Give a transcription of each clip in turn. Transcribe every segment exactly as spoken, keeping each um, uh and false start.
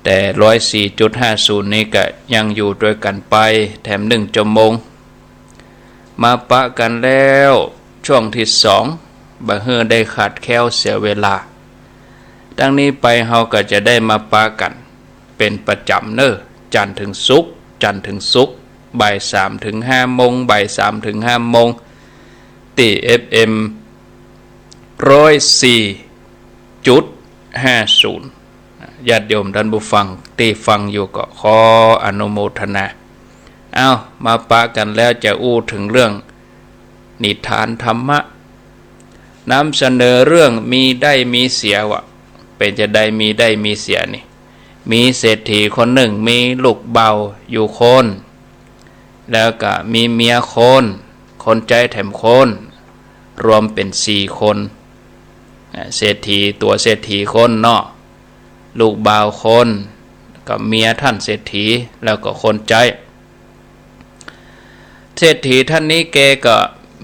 แต่ร้อยสี่จุดห้าศูนย์นี่ก็ยังอยู่ตวยกั๋นไปแถมนึ่งจั่วโมง มาปะกั๋นแล้วช่วงตี้สอง บ่หื้อได้ขาดแคลนเสียเวลา ตั้งนี้ไปเฮาก็จะได้มาปะกั๋นเป๋นประจ๋ำเน่อ จันทร์เถิงศุกร์ จันทร์เถิงศุกร์ บ่ายสามเถิงห้าโมง บ่ายสามเถิงห้าโมง ตี้ เอฟเอ็ม ร้อยสี่จุดห้าศูนย์ ญาติโยมต้านผู้ฟังตี้ฟังอยู่ก็ขออนุโมทนา เอ้า มาปะกั๋นแล้วจะอู้เถิงเรื่องนิทานธรรมะ นำเสนอเรื่องมีได้มีเสียว่า เป๋นจาใดมีได้มีเสียนี่ มีเศรษฐีคนนึ่ง มีลูกบ่าวอยู่คน แล้วก็มีเมียคน คนใจ๊แถมคน รวมเป๋นสี่คน อ่า เศรษฐี ตั๋วเศรษฐีคนเนาะ ลูกบ่าวคน ก็เมียต้านเศรษฐี แล้วก็คนใจ๊ เศรษฐีต้านนี้แกก็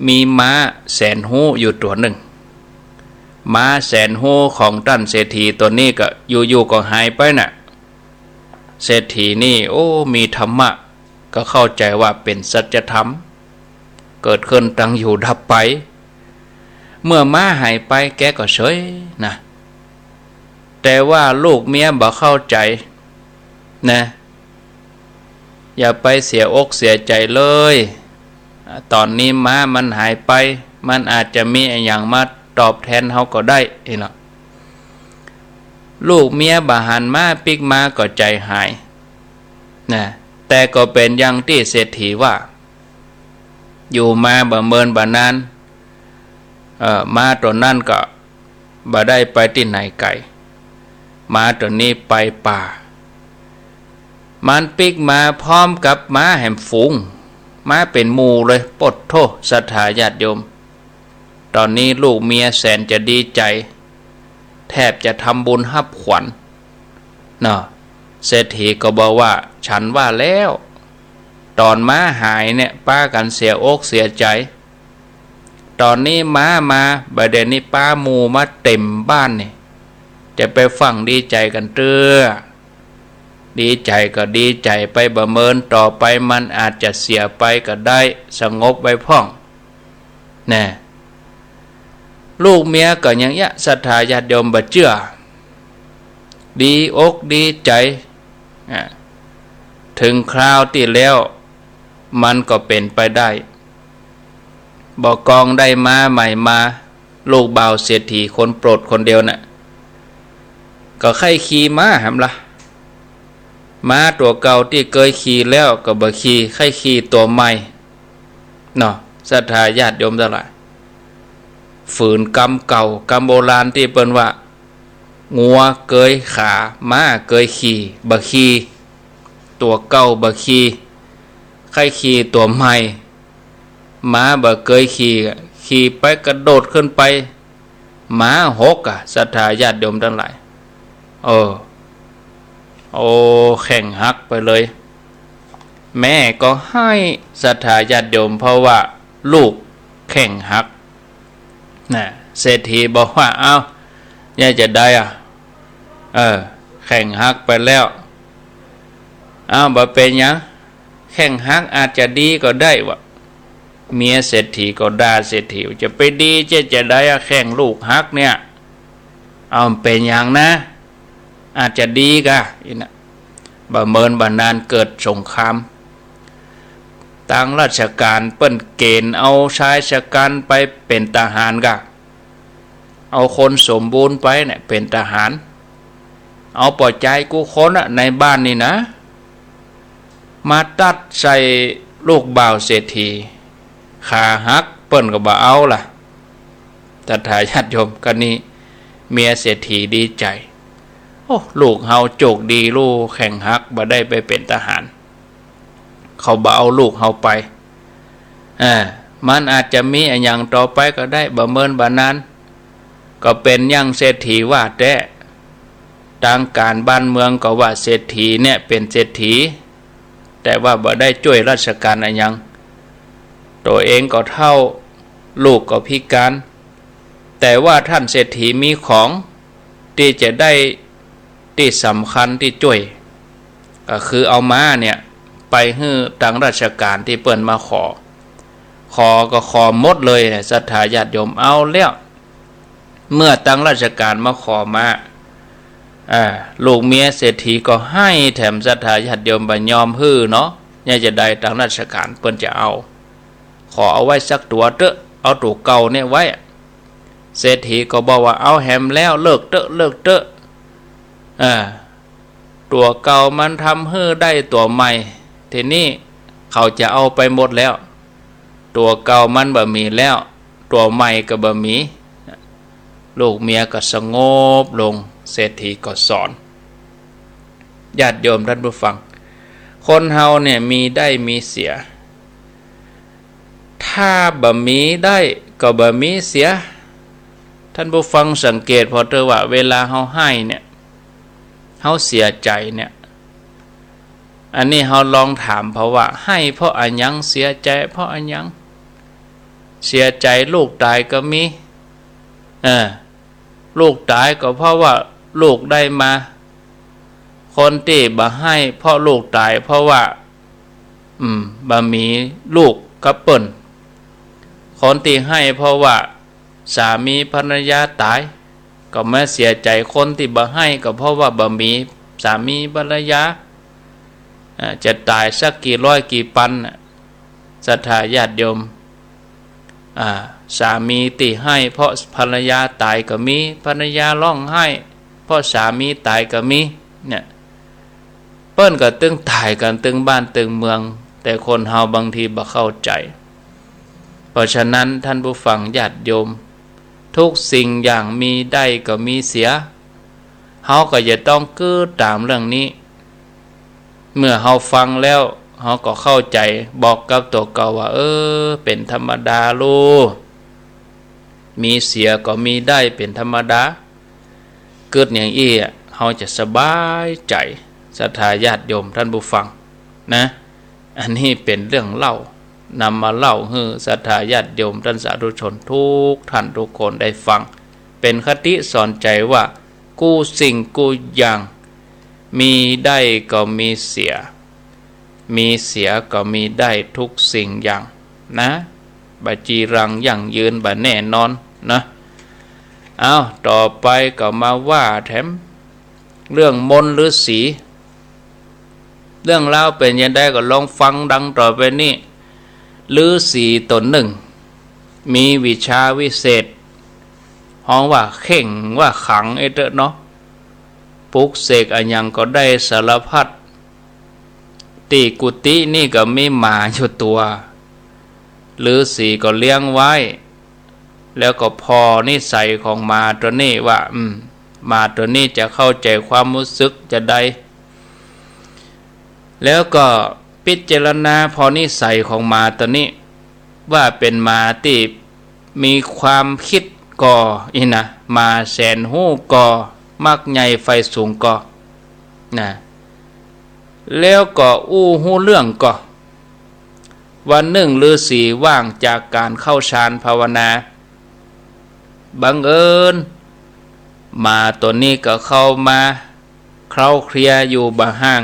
มีม้าแสนฮู้อยู่ตั๋วนึ่ง ม้าแสนฮู้ของต้านเศรษฐีตั๋วนี้ก็อยู่ๆ ก็หายไปน่ะ เศรษฐีนี่ โอ้ มีธรรมะ ก็เข้าใจ๋ว่าเป๋นสัจธรรม เกิดขึ้นตั้งอยู่ดับไป เมื่อม้าหายไปแกก็เฉยนะ แต่ว่าลูกเมียบ่เข้าใจ๋นะ อย่าไปเสียอกเสียใจ๋เลย ต๋อนนี้ม้ามันหายไป มันอาจจะมีอะหยังมาตอบแตนเฮาก็ได้ เห็นบ่ ลูกเมียบ่หันม้าปิ๊กมาก็ใจ๋หายนะ แต่ก็เป๋นอย่างตี้เศรษฐีว่า อยู่มาบ่เมินบ่นาน เอ่อ ม้าตั๋วนั้นก็บ่ได้ไปตี้ไหนไก๋ ม้าตั๋วนี้ไปป่า มันปิ๊กมาพร้อมกับม้าแหมฝูง ม้าเป๋นหมู่เลย โป๊ดโธ่ ศรัทธาญาติโยม ต๋อนนี้ลูกเมียแสนจะดีใจ๋ แทบจะทำบุญฮับขวัญเนาะ เศรษฐีก็บอกว่า ฉันว่าแล้ว ต๋อนม้าหายเนี่ย ปากั๋นเสียอกเสียใจ๋ ต๋อนนี้ม้ามา บ่าเดี่ยวนี้ปาหมู่มาเต็มบ้านนี่ จะไปฟั่งดีใจ๋กั๋นเตื้อ ดีใจ๋ก็ดีใจ๋ไป บ่เมินต่อไปมันอาจจะเสียไปก็ได้ สงบไว้พ่อง แน่ ลูกเมียก็อย่างเยียะ ศรัทธาญาติโยม บ่เจื้อ ดีอกดีใจ๋ อ่า เถิงคราวตี้แล้ว มันก็เป๋นไปได้ บ่ากองได้ม้าใหม่มา ลูกบ่าวเศรษฐีคนโปรดคนเดียวน่ะ ก็ใค่ขี่ม้าแหมละ ม้าตั๋วเก่าตี้เกยขี่แล้วก็บ่ขี่ ใค่ขี่ตั๋วใหม่เนาะ ศรัทธาญาติโยมตังหลาย ฝืนกำเก่า กำโบราณตี้เปิ้นว่า งัวเกยขา ม้าเกยขี่ บ่ขี่ ตั๋วเก่าบ่ขี่ ใค่ขี่ตั๋วใหม่ ม้าบ่เกยขี่ ขี่ไปกระโดดขึ้นไป ม้าหกอะ ศรัทธาญาติโยมตังหลาย เออ โอ้ แข้งหักไปเลย แม่ก็ไห้ ศรัทธาญาติโยม เพราะว่าลูกแข้งหัก น่ะ เศรษฐีบอกว่า เอ้า ยายจะใดอะ เออ แข้งหักไปแล้ว เอ้า บ่เป๋นหยัง แข้งหักอาจจะดีก็ได้วะ เมียเศรษฐีก็ด่าเศรษฐี จะไปดีจะ จะใดอะ แข้งลูกหักเนี่ย เอ้า เป๋นหยังนะ อาจจะดีก่ะ อี้น่ะ บ่เมินบ่นานเกิดสงคราม ตางราชก๋านเปิ้นเก๋ณฑ์เอาชายชะกัญไปเป๋นทหารก่ะ เอาคนสมบูรณ์ไปเนี่ยเป๋นทหาร เอาป้อจายกู้คนอะ ในบ้านนี่นะ มาตัดใส่ลูกบ่าวเศรษฐี ขาหักเปิ้นก็บ่เอาละ ศรัทธาญาติโยม กะนี้เมียเศรษฐีดีใจ๋ โอ้ ลูกเฮาโจคดีลู่ แข้งหัก บ่ได้ไปเป๋นทหาร เขาบ่เอาลูกเฮาไป อ่า มันอาจจะมีอะหยังต่อไปก็ได้ บ่เมินบ่นาน ก็เป๋นอย่างเศรษฐีว่าแต๊ ตางก๋านบ้านเมืองก็ว่าเศรษฐีเนี่ยเป๋นเศรษฐี แต่ว่าบ่ได้จ้วยราชก๋านอะหยัง ตั๋วเองก็เฒ่า ลูกก็พิก๋าน แต่ว่าต้านเศรษฐีมีของตี้จะได้ ตี้สำคัญตี้จ้วย ก็คือเอาม้าเนี่ยไปหื้อตางราชก๋านตี้เปิ้นมาขอ ขอก็ขอหมดเลย ศรัทธาญาติโยมเอาแล้ว เมื่อตางราชก๋านมาขอม้า อ่า ลูกเมียเศรษฐีก็ไห้แถม ศรัทธาญาติโยมบ่ยอมหื้อเนาะ เนี่ยจะได้ตางราชก๋านเปิ้นจะเอา ขอเอาไว้สักตั๋วเต๊อะ เอาตั๋วเก่าเนี่ยไว้ เศรษฐีก็บอกว่าเอาแหมแล้ว เลิกเต๊อะ เลิกเต๊อะ อ่า ตั๋วเก่ามันทำหื้อได้ตั๋วใหม่ ทีนี้เขาจะเอาไปหมดแล้ว ตั๋วเก่ามันบ่มีแล้ว ตั๋วใหม่ก็บ่มี ลูกเมียก็สงบลง เศรษฐีก็สอน ญาติโยมท่านผู้ฟัง คนเฮาเนี่ยมีได้มีเสีย ถ้าบ่มีได้ก็บ่มีเสีย ท่านผู้ฟังสังเกตผ่อเต๊อะว่าเวลาเฮาไห้เนี่ย เฮาเสียใจ๋เนี่ย อันนี้เฮาลองถามผ่อว่า ไห้เพราะอะหยัง เสียใจ๋เพราะอะหยัง เสียใจ๋ลูกต๋ายก็มี เออ ลูกต๋ายก็เพราะว่าลูกได้มา คนตี้บ่ไห้เพราะลูกต๋าย เพราะว่า อืม บ่มีลูกกับเปิ้น คนตี้ไห้เพราะว่าสามีภรรยาต๋าย ก็มาเสียใจ๋ คนตี้บ่ไห้ก็เพราะว่าบ่มีสามีภรรยา อ่า จะต๋ายสักกี่ร้อยกี่ปันน่ะ ศรัทธาญาติโยม อ่า สามีตี้ไห้เพราะภรรยาต๋ายก็มี ภรรยาฮ้องไห้เพราะสามีต๋ายก็มี เนี่ย เปิ้นก็ตึงต๋ายกั๋นตึงบ้านตึงเมือง แต่คนเฮาบางทีบ่เข้าใจ๋ เพราะฉะนั้นท่านผู้ฟังญาติโยม ทุกสิ่งอย่างมีได้ก็มีเสีย เฮาก็จะต้องกึ๊ดต๋ามเรื่องนี้ เมื่อเฮาฟังแล้ว เฮาก็เข้าใจ๋ บอกกับตั๋วเก่าว่า เออ เป๋นธรรมดาลูก มีเสียก็มีได้เป๋นธรรมดา กึ๊ดอย่างอี้อะ เฮาจะสบายใจ๋ ศรัทธาญาติโยมท่านผู้ฟังนะ อันนี้เป๋นเรื่องเล่า นำมาเล่าหื้อศรัทธาญาติโยมท่านสาธุชนทุกท่านทุกคนได้ฟัง เป๋นคติสอนใจ๋ว่ากู้สิ่งกู้อย่าง มีได้ก็มีเสีย มีเสียก็มีได้ทุกสิ่งอย่างนะ บ่จีรังยั่งยืน บ่แน่นอนนะ เอา ต่อไปก็มาว่าแถมเรื่องมนต์ฤๅษี เรื่องราวเป๋นจาใดก็ลองฟังดังต่อไปนี้ ฤๅษีต๋นนึ่ง มีวิชาวิเศษ ฮ้องว่าเข่งว่าขลังไอ้เต๊อะเนาะ ปลุกเสกอะหยังก็ได้สารพัด ตี้กุฏินี่ก็มีหมาอยู่ตั๋ว ฤๅษีก็เลี้ยงไว้ แล้วก็ผ่อนิสัยของหมาตั๋วนี้ว่า อืม หมาตั๋วนี้จะเข้าใจ๋ความฮู้สึกจาใด แล้วก็พิจารณาผ่อนิสัยของหมาตั๋วนี้ ว่าเป๋นหมาตี้มีความกึ๊ดก่อ อี้นะ หมาแสนฮู้ก่อ มักใหญ่ใฝ่สูงก่อ นะ แล้วก็อู้ฮู้เรื่องก่อ วันนึ่งฤๅษีว่างจากก๋านเข้าฌานภาวนา บังเอิญหมาตั๋วนี้ก็เข้ามาเคล้าเคลียอยู่บ่ห่าง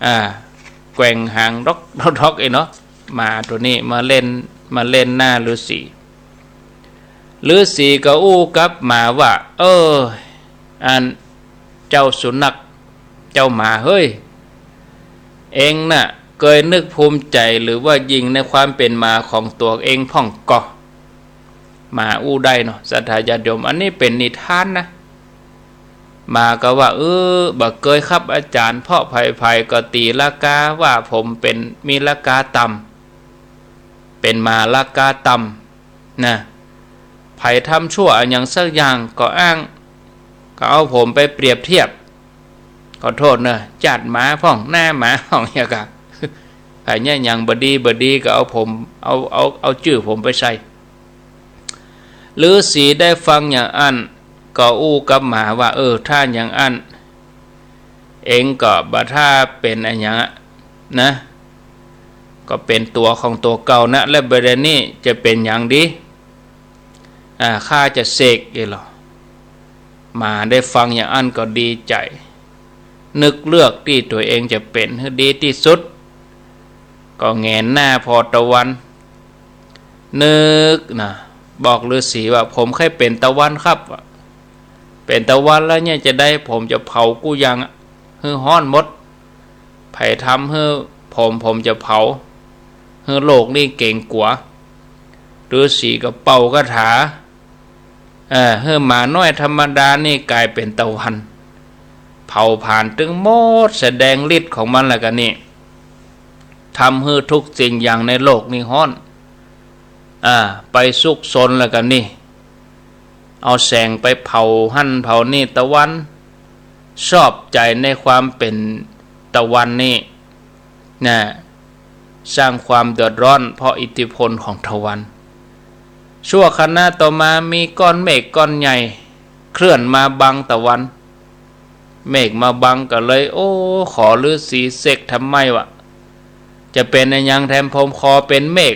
อ่า แกว่งหางดอกดอกดอกไอ้เนาะ หมาตั๋วนี้มาเล่น มาเล่นหน้าฤๅษี ฤๅษีก็อู้กับหมาว่า เออ อันเจ้าสุนัข เจ้าหมาเฮ้ย เอ็งน่ะเกยนึกภูมิใจ๋หรือว่าหยิ่งในความเป๋นหมาของตั๋วเอ็งพ่องก่อ หมาอู้ได้เนาะ ศรัทธาญาติโยม อันนี้เป๋นนิทานนะ หมาก็ว่า เออ บ่เกยครับอาจ๋ารย์ เพราะใผๆ ก็ตี๋ละกาว่าผมเป๋น มีละกาต่ำ เป๋นหมาละกาต่ำ นะ ใผทำชั่วอะหยังสักอย่างก็อ้าง ก็เอาผมไปเปรียบเทียบ ขอโทษเนอะ จ้าดหมาพ่อง หน้าหมาพ่อง อย่างกะ ใผเนี่ยหยังบ่ดีบ่ดีก็เอาผม เอา เอา เอาจื้อผมไปใส่ ฤๅษีได้ฟังอย่างอั้น ก็อู้กับหมาว่า เออ ถ้าอย่างอั้น เอ็งก็บ่ถ้าเป๋นอะหยังอะ นะ ก็เป๋นตั๋วของตั๋วเก่านะ และบ่าดนี้จะเป๋นหยังดี อ่า ข้าจะเสกเองเหรอ หมาได้ฟังอย่างอั้นก็ดีใจ๋ นึกเลือกตี้ตั๋วเองจะเป๋นหื้อดีตี้สุด ก็แหงนหน้าผ่อตะวัน นึกนะ บอกฤๅษีว่า ผมใค่เป๋นตะวันครับ เป๋นตะวันแล้วเนี่ยจะใด ผมจะเผากู้อย่างหื้อฮ้อนหมด ใผทำหื้อผม ผมจะเผาหื้อโลกนี้เก๋งกั๋ว ฤๅษีก็เป่าคาถา เออ หื้อหมาน้อยธรรมดานี่ก๋ายเป๋นตะวัน เผาผลาญตึงหมด แสดงฤทธิ์ของมันแล้วกั๋นนี่ ทำหื้อทุกสิ่งอย่างในโลกนี้ฮ้อน อ่า ไปซุกซนแล้วกั๋นนี่ เอาแสงไปเผาหั้นเผานี่ ตะวันชอบใจ๋ในความเป๋นตะวันนี่นะ สร้างความเดือดร้อนเพราะอิทธิพลของตะวัน ชั่วขณะต่อมามีก้อนเมฆก้อนใหญ่เคลื่อนมาบังตะวัน เมฆมาบังก็เลย โอ้ ขอฤๅษีเสกทำไมวะ จะเป๋นอะหยังแถม ผมขอเป๋นเมฆ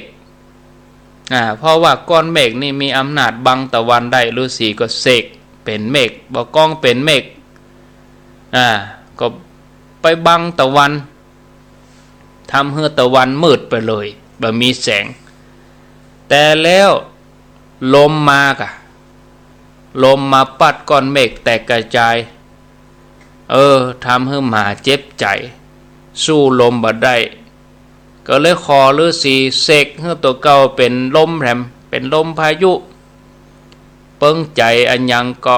อ่า เพราะว่าก้อนเมฆนี่มีอำนาจบังตะวันได้ ฤๅษีก็เสกเป๋นเมฆ บ่ากองเป๋นเมฆ อ่า ก็ไปบังตะวัน ทำหื้อตะวันมืดไปเลย บ่มีแสง แต่แล้วลมมาก่ะ ลมมาปั๊ดก้อนเมฆแตกกระจาย เออ ทำหื้อหมาเจ็บใจ๋ สู้ลมบ่ได้ ก็เลยขอฤๅษีเสกหื้อตั๋วเก่าเป๋นลมแถม เป๋นลมพายุ เปิงใจ๋อะหยังก็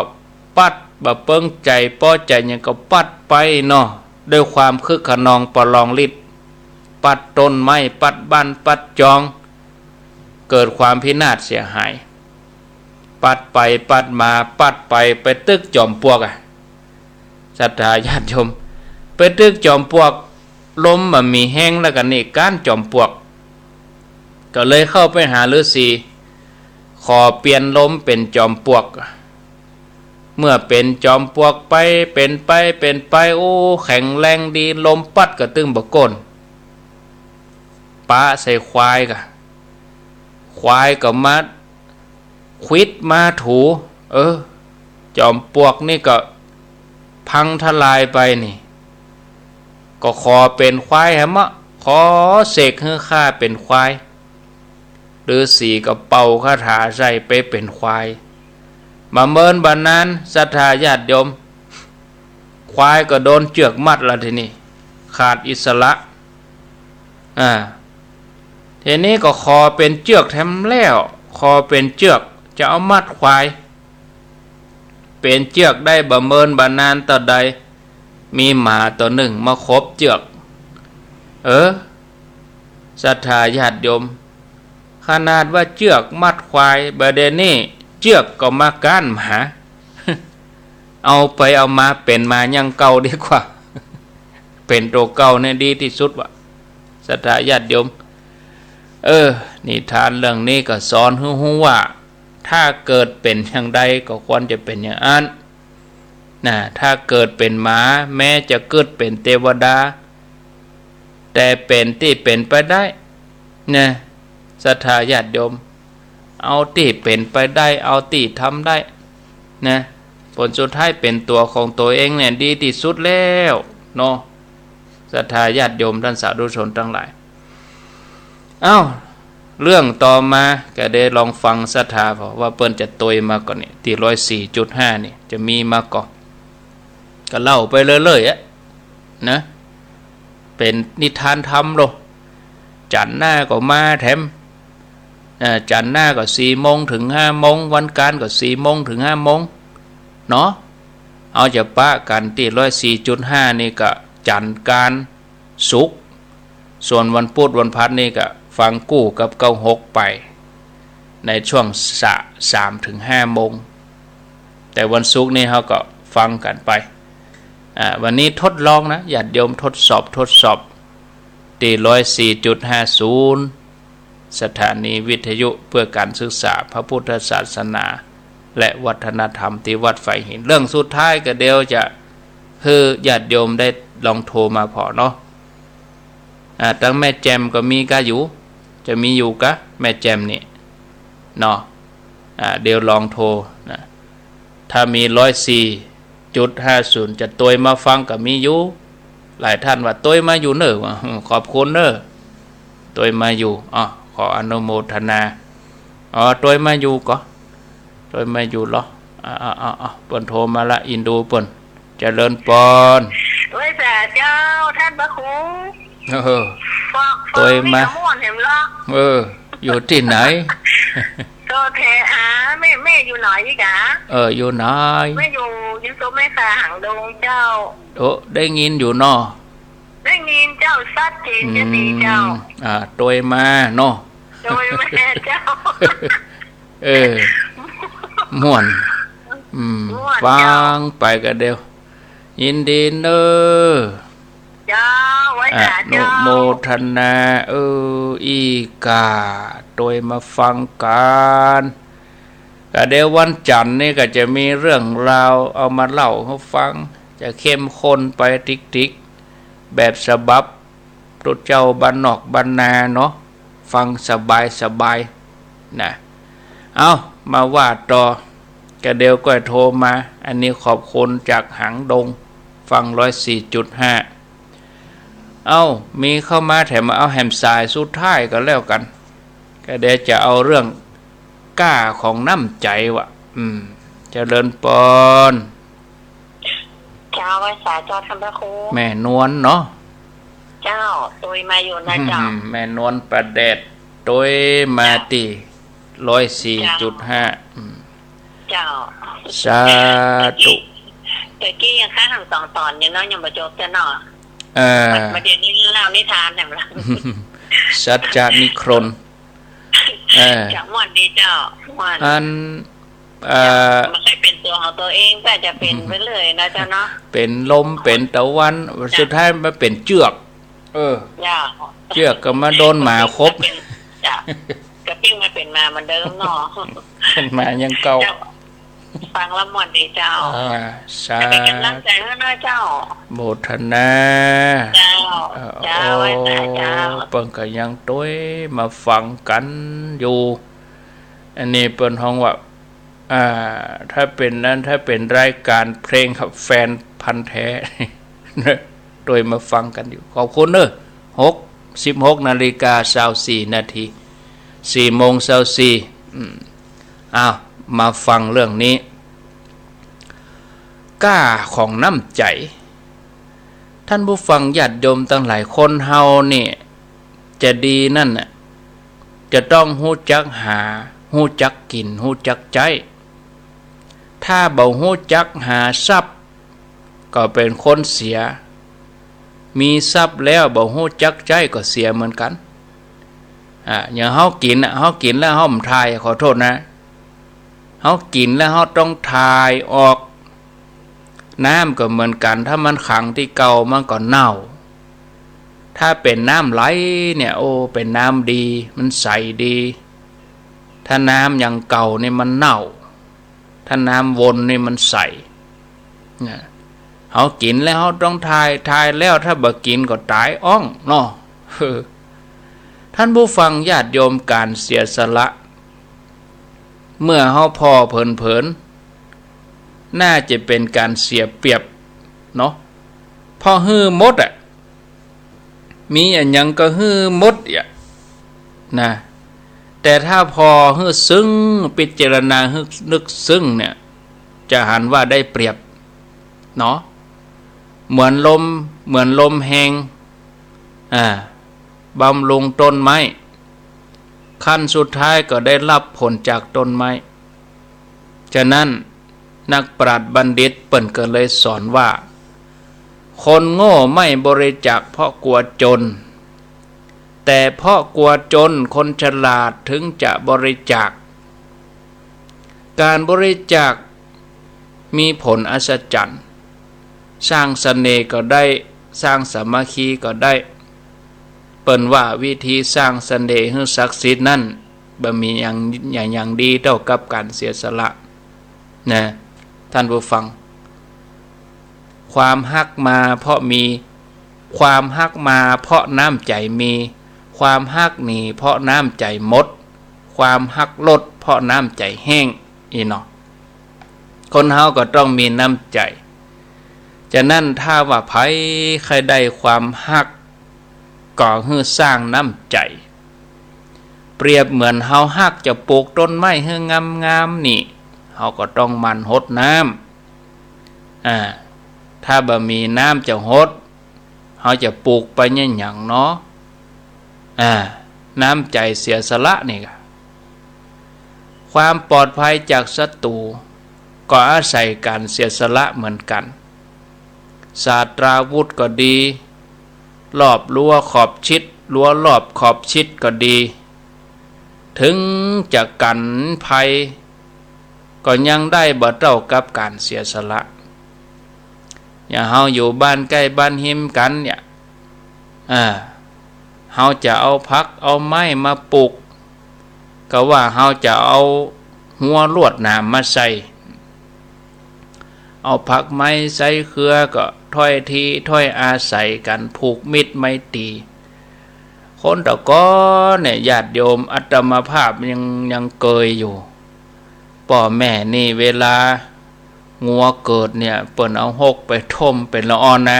ปั๊ด บ่เปิงใจ๋ปอใจ๋หยังก็ปั๊ดไปเนาะ ด้วยความคึกคะนองประลองฤทธิ์ ปั๊ดต้นไม้ ปั๊ดบ้าน ปั๊ดจอง เกิดความพินาศเสียหาย ปั๊ดไปปั๊ดมา ปั๊ดไปไปตึกจอมปลวกอะ ศรัทธาญาติโยม ไปตึกจอมปลวก ลมบ่มีแฮงแล้วกั๋นนี่ ก๊านจอมปลวก ก็เลยเข้าไปหาฤๅษี ขอเปลี่ยนลมเป๋นจอมปลวก เมื่อเป๋นจอมปลวกไป เป๋นไป เป๋นไป โอ้ แข็งแรงดี ลมปั๊ดก็ตึงบ่โก้น ปะใส่ควายก่ะ ควายก็มาขวิดมาถู เออ จอมปลวกนี่ก็พังทลายไปนี่ ก็ขอเป๋นควายแหมเนาะ ขอเสกหื้อข้าเป๋นควาย ฤๅษีก็เป่าคาถาใส่ไปเป๋นควาย บ่าเมินบ่านาน ศรัทธาญาติโยม ควายก็โดนเจื้อกมัดละทีนี้ ขาดอิสระ อ่า ทีนี้ก็ขอเป๋นเจื้อกแถมแล้ว ขอเป๋นเจื้อกจะเอามัดควาย เป๋นเจื้อกได้บ่าเมินบ่านานเต้าใด มีหมาตั๋วนึ่งมาขบเจื้อก เออ ศรัทธาญาติโยม ขนาดว่าเจื้อกมัดควาย บ่าเดี่ยวนี้เจื้อกก็มาก๊านหมา เอาไปเอามาเป๋นหมาอย่างเก่าดีกว่า เป๋นตั๋วเก่าเนี่ยดีตี้สุดวะ ศรัทธาญาติโยม เออ นิทานเรื่องนี้ก็สอนหื้อฮู้ว่า ถ้าเกิดเป๋นอย่างใดก็ควรจะเป๋นอย่างอั้น นะ ถ้าเกิดเป๋นหมา แม้จะกึ๊ดเป๋นเตวดา แต่เป๋นตี้เป๋นไปได้ นะ ศรัทธาญาติโยม เอาตี้เป๋นไปได้ เอาตี้ทำได้ นะ ผลสุดท้ายเป๋นตั๋วของตั๋วเองเนี่ยดีตี้สุดแล้วเนาะ ศรัทธาญาติโยมต้านสาธุชนตังหลาย เอ้า เรื่องต่อมาก็ได้ลองฟังศรัทธา เพราะว่าเปิ้นจะตวยมาก่อนี่ ตี้ร้อยสี่จุดห้านี่ จะมีมาก่อ ก็เล่าไปเรื่อยๆ อะ นะ เป๋นนิทานธรรมโล จันทร์หน้าก็มาแถม อ่า จันทร์หน้าก็สี่โมงเถิงห้าโมง วันก๊านก็สี่โมงเถิงห้าโมง เนาะ เอาจะปะกั๋นตี้ร้อยสี่จุดห้านี่ก็จันทร์ก๊านศุกร์ ส่วนวันพุธวันพฤหัสนี่ก็ฟังกู้กับเก้าหกไป ในช่วงสะ สามเถิงห้าโมง แต่วันศุกร์นี่เฮาก็ฟังกั๋นไป อ่า วันนี้ทดลองนะ ญาติโยมทดสอบ ทดสอบ ตี้ร้อยสี่จุดห้าศูนย์ สถานีวิทยุเพื่อการศึกษาพระพุทธศาสนา และวัฒนธรรมตี้วัดฝายหิน เรื่องสุดท้ายก็เดี๋ยวจะหื้อญาติโยมได้ลองโทรมาผ่อเนาะ อ่า ตังแม่แจ่มก็มีกาอยู่ จะมีอยู่กา แม่แจ่มนี่ เนาะ อ่า เดี๋ยวลองโทรนะ ถ้ามีร้อยสี่จุดห้าศูนย์ จะตวยมาฟังก็มีอยู่ หลายท่านว่าตวยมาอยู่เน่อ ว่า อืม ขอบคุณเน่อ ตวยมาอยู่ อ้อ ขออนุโมทนา อ๋อ ตวยมาอยู่ก่อ ตวยมาอยู่เหรอ อ่า อ่า อ่า อ่า เปิ้นโทรมาละ อินดูเปิ้น เจริญปอน ไหว้สาเจ้า ท่านพระครู เออ ฟัง ตวยมา ฟังนี่ก็ม่วนแหมละ เออ อยู่ตี้ไหน ก็แถหาแม่ แม่อยู่ไหนกะ เออ อยู่ไหน แม่อยู่ อยู่โซนแม่สายหางดงเจ้า โอ้ ได้ยินอยู่เนาะ ได้ยินเจ้า ชัดเจนจะดีเจ้า อืม อ่า ตวยมาเนาะ ตวยมาเจ้า เออ ม่วน อืม ม่วนเจ้า ฟังไปก็เดียว ยินดีเน่อ เจ้า ไหว้สาเจ้า อนุโมทนา เออ อี้ก่า ตวยมาฟังกั๋น ก็เดี๋ยววันจันทร์นี่ก็จะมีเรื่องราวเอามาเล่าหื้อฟัง จะเข้มข้นไปติ๊กๆ แบบฉบับตุ๊เจ้าบ้านนอกบ้านนาเนาะ ฟังสบายๆ นะ เอ้า มาว่าต่อ ก็เดี๋ยวก้อยโทรมา อันนี้ขอบคุณจากหางดง ฟังร้อยสี่จุดห้า เอ้า มีเข้ามาแถม เอาแหมสายสุดท้ายก็แล้วกั๋น ก็เดี๋ยวจะเอาเรื่องก้าของน้ำใจ๋ว่ะ อืม เจริญปอน เจ้า ไหว้สาเจ้า ท่านพระครู แม่นวลเนาะ เจ้า ตวยมาอยู่นะเจ้า อืม แม่นวลประแดด ตวยมาตี้ ร้อยสี่จุดห้า อืม เจ้า สาธุ ตะกี้ยังค้างหังสองต๋อนอยู่เนาะ ยังบ่จบเจ้าเนาะ เออ มาเดี๋ยวนี้เล่านิทานแหมละ สัจจานิครน เออ เจ้า ม่วนดีเจ้า ม่วน อัน เอ่อ มันใช้เป็นตัวของตัวเอง ก็จะเป็นไปเรื่อยนะเจ้าเนาะ เป็นลม เป็นตะวัน เจ้า สุดท้ายมาเป็นเจื้อก เออ เจ้า เจื้อกก็มาโดนหมาขบ เจ้า ก็ปิ้งมาเป็นหมาเหมือนเดิมเนาะ เป็นหมาอย่างเก่า เจ้า ฟังแล้วม่วนดีเจ้า อ่า สาธุ จะเป็นกำลังใจให้นะเจ้า โมทนา เจ้า เออ เจ้า โอ้ ไหว้สาเจ้า เปิ้นก็ยังตวยมาฟังกั๋นอยู่ อันนี้เปิ้นฮ้องว่า อ่า ถ้าเป็นนั้น ถ้าเป็นรายการเพลงกับแฟนพันธุ์แท้ ตวยมาฟังกั๋นอยู่ ขอบคุณเน่อ หก สิบหกนาฬิกาซาวสี่นาที สี่โมงซาวสี่ อืม อ้าว มาฟังเรื่องนี้ ก้าของน้ำใจ๋ ท่านผู้ฟังญาติโยมตังหลาย คนเฮานี่ จะดีนั้นน่ะ จะต้องฮู้จักหา ฮู้จักกิ๋น ฮู้จักใจ๊ ถ้าบ่ฮู้จักหาทรัพย์ ก็เป๋นคนเสีย มีทรัพย์แล้วบ่ฮู้จักใจ๊ก็เสียเหมือนกั๋น อ่า อย่างเฮากิ๋นน่ะ เฮากิ๋นแล้วเฮาบ่ถ่าย ขอโทษนะ เฮากิ๋นแล้วเฮาต้องถ่ายออก น้ำก็เหมือนกั๋น ถ้ามันขังตี้เก่ามันก็เน่า ถ้าเป๋นน้ำไหลเนี่ย โอ้ เป๋นน้ำดี มันใสดี ถ้าน้ำอย่างเก่านี่มันเน่า ถ้าน้ำวนนี่มันใส นะ เฮากิ๋นแล้วเฮาต้องถ่าย ถ่ายแล้วถ้าบ่กิ๋นก็ต๋ายอ้องเนาะ ท่านผู้ฟังญาติโยม ก๋านเสียสละ เมื่อเฮาผ่อเผินๆ น่าจะเป๋นก๋านเสียเปรียบเนาะ เพราะหื้อหมดอะ มีอะหยังก็หื้อหมดอะ นะ แต่ถ้าผ่อหื้อซึ้ง พิจารณาหื้อนึกซึ้งเนี่ย จะหันว่าได้เปรียบเนาะ เหมือนลม เหมือนลมแฮง อ่า บำรุงต้นไม้ ขั้นสุดท้ายก็ได้รับผลจากต้นไม้ ฉะนั้นนักปราชญ์บัณฑิตเปิ้นก็เลยสอนว่า คนโง่ไม่บริจาคเพราะกลัวจน แต่เพราะกลัวจนคนฉลาดถึงจะบริจาค ก๋านบริจาคมีผลอัศจรรย์ สร้างเสน่ห์ก็ได้ สร้างสามัคคีก็ได้ เปิ้นว่าวิธีสร้างเสน่ห์หื้อศักดิ์สิทธิ์นั้น บ่มีอย่าง อย่าง อย่างดีเต้ากับก๋านเสียสละ นะ ท่านผู้ฟัง ความฮักมาเพราะมี ความฮักมาเพราะน้ำใจ๋มี ความฮักหนีเพราะน้ำใจ๋หมด ความฮักลดเพราะน้ำใจ๋แห้ง อี้เนาะ คนเฮาก็ต้องมีน้ำใจ๋ ฉะนั้นถ้าว่าใผใค่ได้ความฮัก ก็หื้อสร้างน้ำใจ๋ เปรียบเหมือนเฮาฮักจะปลูกต้นไม้หื้องามๆ นี่ เฮาก็ต้องหมั่นฮดน้ำ อ่า ถ้าบ่มีน้ำจะฮด เฮาจะปลูกไปเนี่ยหยังเนาะ อ่า น้ำใจ๋เสียสละนี่กะ ความปลอดภัยจากศัตรู ก็อาศัยก๋านเสียสละเหมือนกั๋น ศาสตราวุธก็ดี รอบรั้วขอบชิด รั้วรอบขอบชิดก็ดี เถิงจะกั๋นภัย ก็ยังได้บ่เต้ากับก๋านเสียสละ อย่างเฮาอยู่บ้านใก้บ้านฮิมกั๋นเนี่ย อ่า เฮาจะเอาผักเอาไม้มาปลูก ก็ว่าเฮาจะเอาฮั้วลวดหนามมาใส่ เอาผักไม้ใส่เครือก็ถ้อยทีถ้อยอาศัยกั๋นผูกมิตรไมตรี คนตะก่อนเนี่ย ญาติโยม อาตมาภาพยัง ยังเกยอยู่ ป้อแม่นี่เวลางัวเกิดเนี่ย เปิ้นเอาฮกไปต้มเป๋นละอ่อนนะ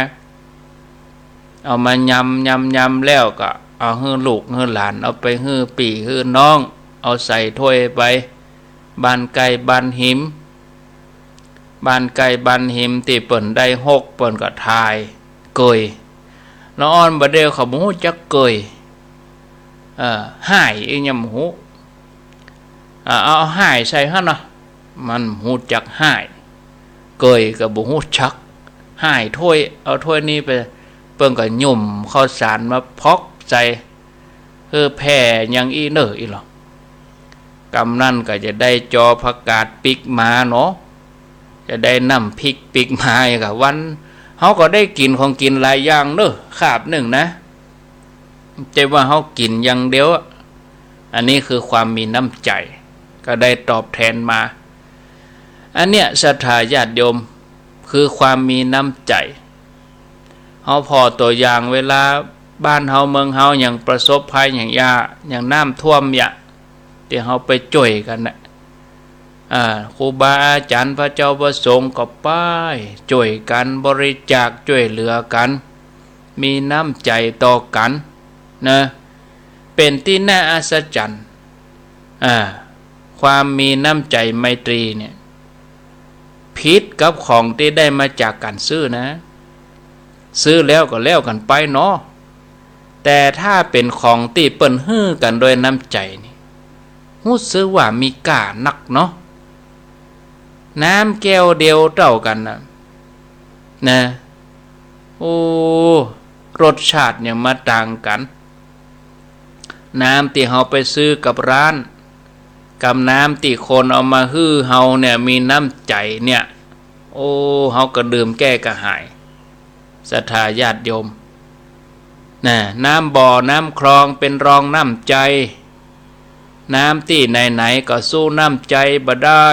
เอามายำ ยำ ยำแล้วก็เอาหื้อลูกหื้อหลาน เอาไปหื้อปี้หื้อน้อง เอาใส่ถ้วยไป บ้านใก้บ้านฮิม บ้านใก้บ้านฮิมตี้เปิ้นได้ฮก เปิ้นก็ถ่ายเกย ละอ่อนบ่าเดี่ยวเขาบ่ฮู้จักเกย เอ่อ ฮ้ายอีหยังบ่ฮู้ อ่า เอาฮ้ายใส่หั้นเนาะ มันฮู้จักฮ้าย เกยก็บ่ฮู้จัก ฮ้ายถ้วย เอาถ้วยนี้ไป เปิ้นก็หยุ่มข้าวสารมาพอกใส่ หื้อแผ่ยังอี้เน่ออี้หลอ กำนั้นก็จะได้จอผักกาดปิ๊กมาเนาะ จะได้น้ำพริกปิ๊กมาอีกอะ วัน เฮาก็ได้กิ๋นของกิ๋นหลายอย่างเน่อ คาบนึ่งนะ บ่ใจ้ว่าเฮากิ๋นอย่างเดียวอะ อันนี้คือความมีน้ำใจ๋ ก็ได้ตอบแทนมา อันเนี้ยศรัทธาญาติโยม คือความมีน้ำใจ๋ เฮาผ่อตั๋วอย่างเวลาบ้านเฮาเมืองเฮาหยังประสบภัยหยังยะ หยังน้ำท่วมยะ ตี้เฮาไปจ้วยกั๋นน่ะ อ่า ครูบาอาจารย์พระเจ้าพระสงฆ์ก็ไปจ้วยกั๋น บริจาคจ้วยเหลือกั๋น มีน้ำใจ๋ต่อกั๋นนะ เป๋นตี้น่าอัศจรรย์ อ่า ความมีน้ำใจ๋ไมตรีเนี่ย ผิดกับของตี้ได้มาจากก๋านซื้อนะ ซื้อแล้วก็แล้วกั๋นไปเนาะ แต่ถ้าเป๋นของตี้เปิ้นหื้อกั๋นโดยน้ำใจ๋นี่ ฮู้สึกว่ามีก้านักเนาะ น้ำแก้วเดียวเต้ากั๋นน่ะ นะ โอ้ รสชาติหยังมาต่างกั๋น น้ำตี้เฮาไปซื้อกับร้าน กับน้ำตี้คนเอามาหื้อเฮาเนี่ย มีน้ำใจ๋เนี่ย โอ้ เฮาก็ดื่มแก้กระหาย ศรัทธาญาติโยม นะ น้ำบ่อน้ำคลองเป๋นรองน้ำใจ๋ น้ำตี้ไหนๆ ก็สู้น้ำใจ๋บ่ได้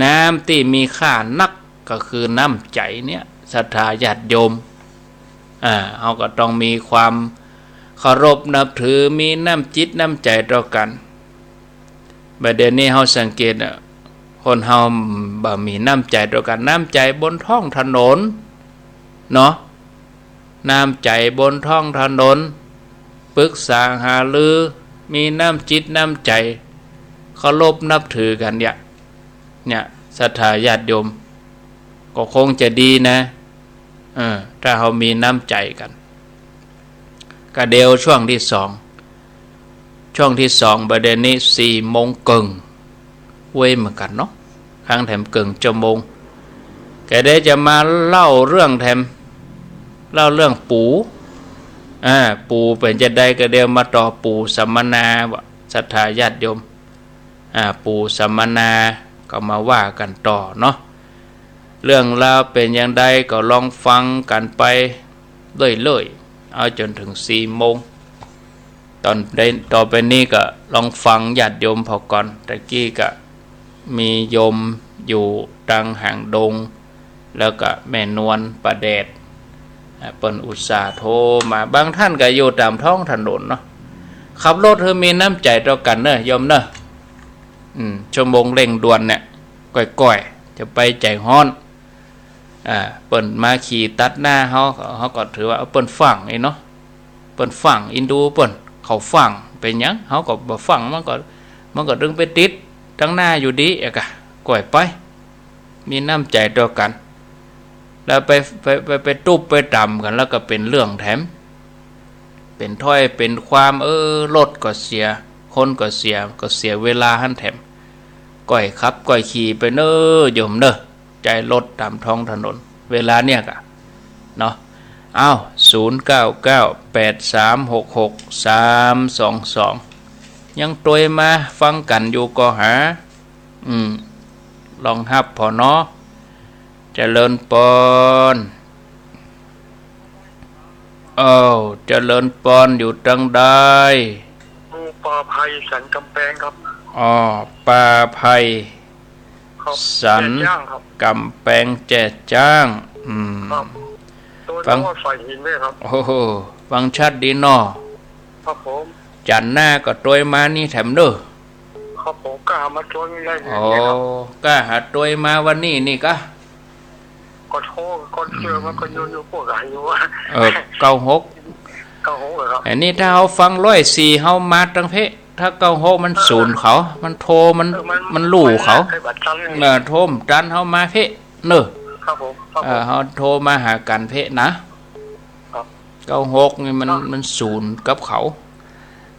น้ำตี้มีค่านักก็คือน้ำใจ๋เนี่ย ศรัทธาญาติโยม อ่า เฮาก็ต้องมีความเคารพนับถือ มีน้ำจิตน้ำใจ๋ต่อกั๋น บ่าเดี่ยวนี้เฮาสังเกตอะ คนเฮาบ่มีน้ำใจ๋ต่อกั๋น น้ำใจ๋บนท้องถนนเนาะ น้ำใจ๋บนท้องถนน ปรึกษาหารือ มีน้ำจิตน้ำใจ๋ เคารพนับถือกั๋นเนี่ย เนี่ย ศรัทธาญาติโยม ก็คงจะดีนะ เออ ถ้าเฮามีน้ำใจ๋กั๋น กะเดี่ยวช่วงตี้สอง ช่วงตี้สอง บ่าเดี่ยวนี้สี่โมงเกิ่ง เว้ยเหมือนกั๋นเนาะ ค้างแถมเกิ่งชั่วโมง กะเดี่ยวจะมาเล่าเรื่องแถม เล่าเรื่องปู่ อ่า ปู่เป๋นจาใด กะเดี่ยวมาต่อปู่สัมมนา ศรัทธาญาติโยม อ่า ปู่สัมมนา ก็มาว่ากั๋นต่อเนาะ เรื่องราวเป๋นอย่างใดก็ลองฟังกั๋นไปเรื่อยๆ เอาจ๋นเถิงสี่โมง ต๋อนได้ ต่อไปนี้ก็ลองฟังญาติโยมเฮาก่อน ตะกี้ก็มีโยมอยู่ตางหางดง แล้วก็แม่นวล ป้าแดด อ่า เปิ้นอุตส่าห์โทรมา บางต้านก็อยู่ต๋ามท้องถนนเนาะ ขับรถหื้อมีน้ำใจ๋ต่อกั๋นเน่อโยมเน่อ อืม ชั่วโมงเร่งด่วนเนี่ย ก้อยๆ จะไปใจ๋ฮ้อน อ่า เปิ้นมาขี่ตัดหน้าเฮา เฮาก็ถือว่า เออ เปิ้นฟั่งอี้เนาะ เปิ้นฟั่งอินดูเปิ้น เขาฟั่ง เป๋นหยัง เฮาก็บ่ฟั่ง มันก็ มันก็ตึงไปติดตังหน้าอยู่ดี๋ เอ๊ะกะ ก้อยไป มีน้ำใจ๋ต่อกั๋น แล้วไป ไป ไป ไปตุ๊บไปตำกั๋น แล้วก็เป๋นเรื่องแถม เป๋นถ้อยเป๋นความ เออ รถก็เสีย คนก็เสีย ก็เสียเวลาหั้นแถม ก้อยขับก้อยขี่ไปเน่อโยมเน่อ ใจ๊รถต๋ามท้องถนน เวลาเนี่ยกะ เนาะ อ้าว ศูนย์เก้าเก้า แปดสามหกหก สามสองสอง ยังตวยมาฟังกั๋นอยู่ก่อหา อืม ลองฮับผ่อเนาะ เจริญปอน อ้าว เจริญปอน อยู่ตังใด ปู่ป่าไพรสันกำแปงครับ อ้อ ป่าไพร ครับ สัน แจ้จ้างครับ กำแปงแจ้จ้าง อืม ครับ ตัว ฟัง จังหวัดฝ่ายหินด้วยครับ โอ้โห ฟังชัดดีเนาะ ครับผม จันทร์หน้าก็ตวยมานี่แถมเน่อ ครับผม กล้ามาตวยนี่ได้เลย อ๋อ เนี่ยครับ กล้าหาตวยมาวันนี้นี่กะ ก็โทร ก็เจอมันก็อยู่ อยู่พวกหลายอยู่อะ เออ เก้าหก เก้าหกเหรอครับ อันนี้ถ้าเฮาฟังร้อยสี่ เฮามาตังเพะ ถ้าเก้าหก มัน เออ ศูนย์เขา มันโทร มัน เออ มัน มันลู่เขา มันเคยบัดตัน เออ โทรตัน เฮามาเพะเน่อ ครับผม ครับผม เออ เฮาโทรมาหากั๋นเพะนะ ครับ เก้าหก นี่มัน ครับ มันศูนย์กับเขา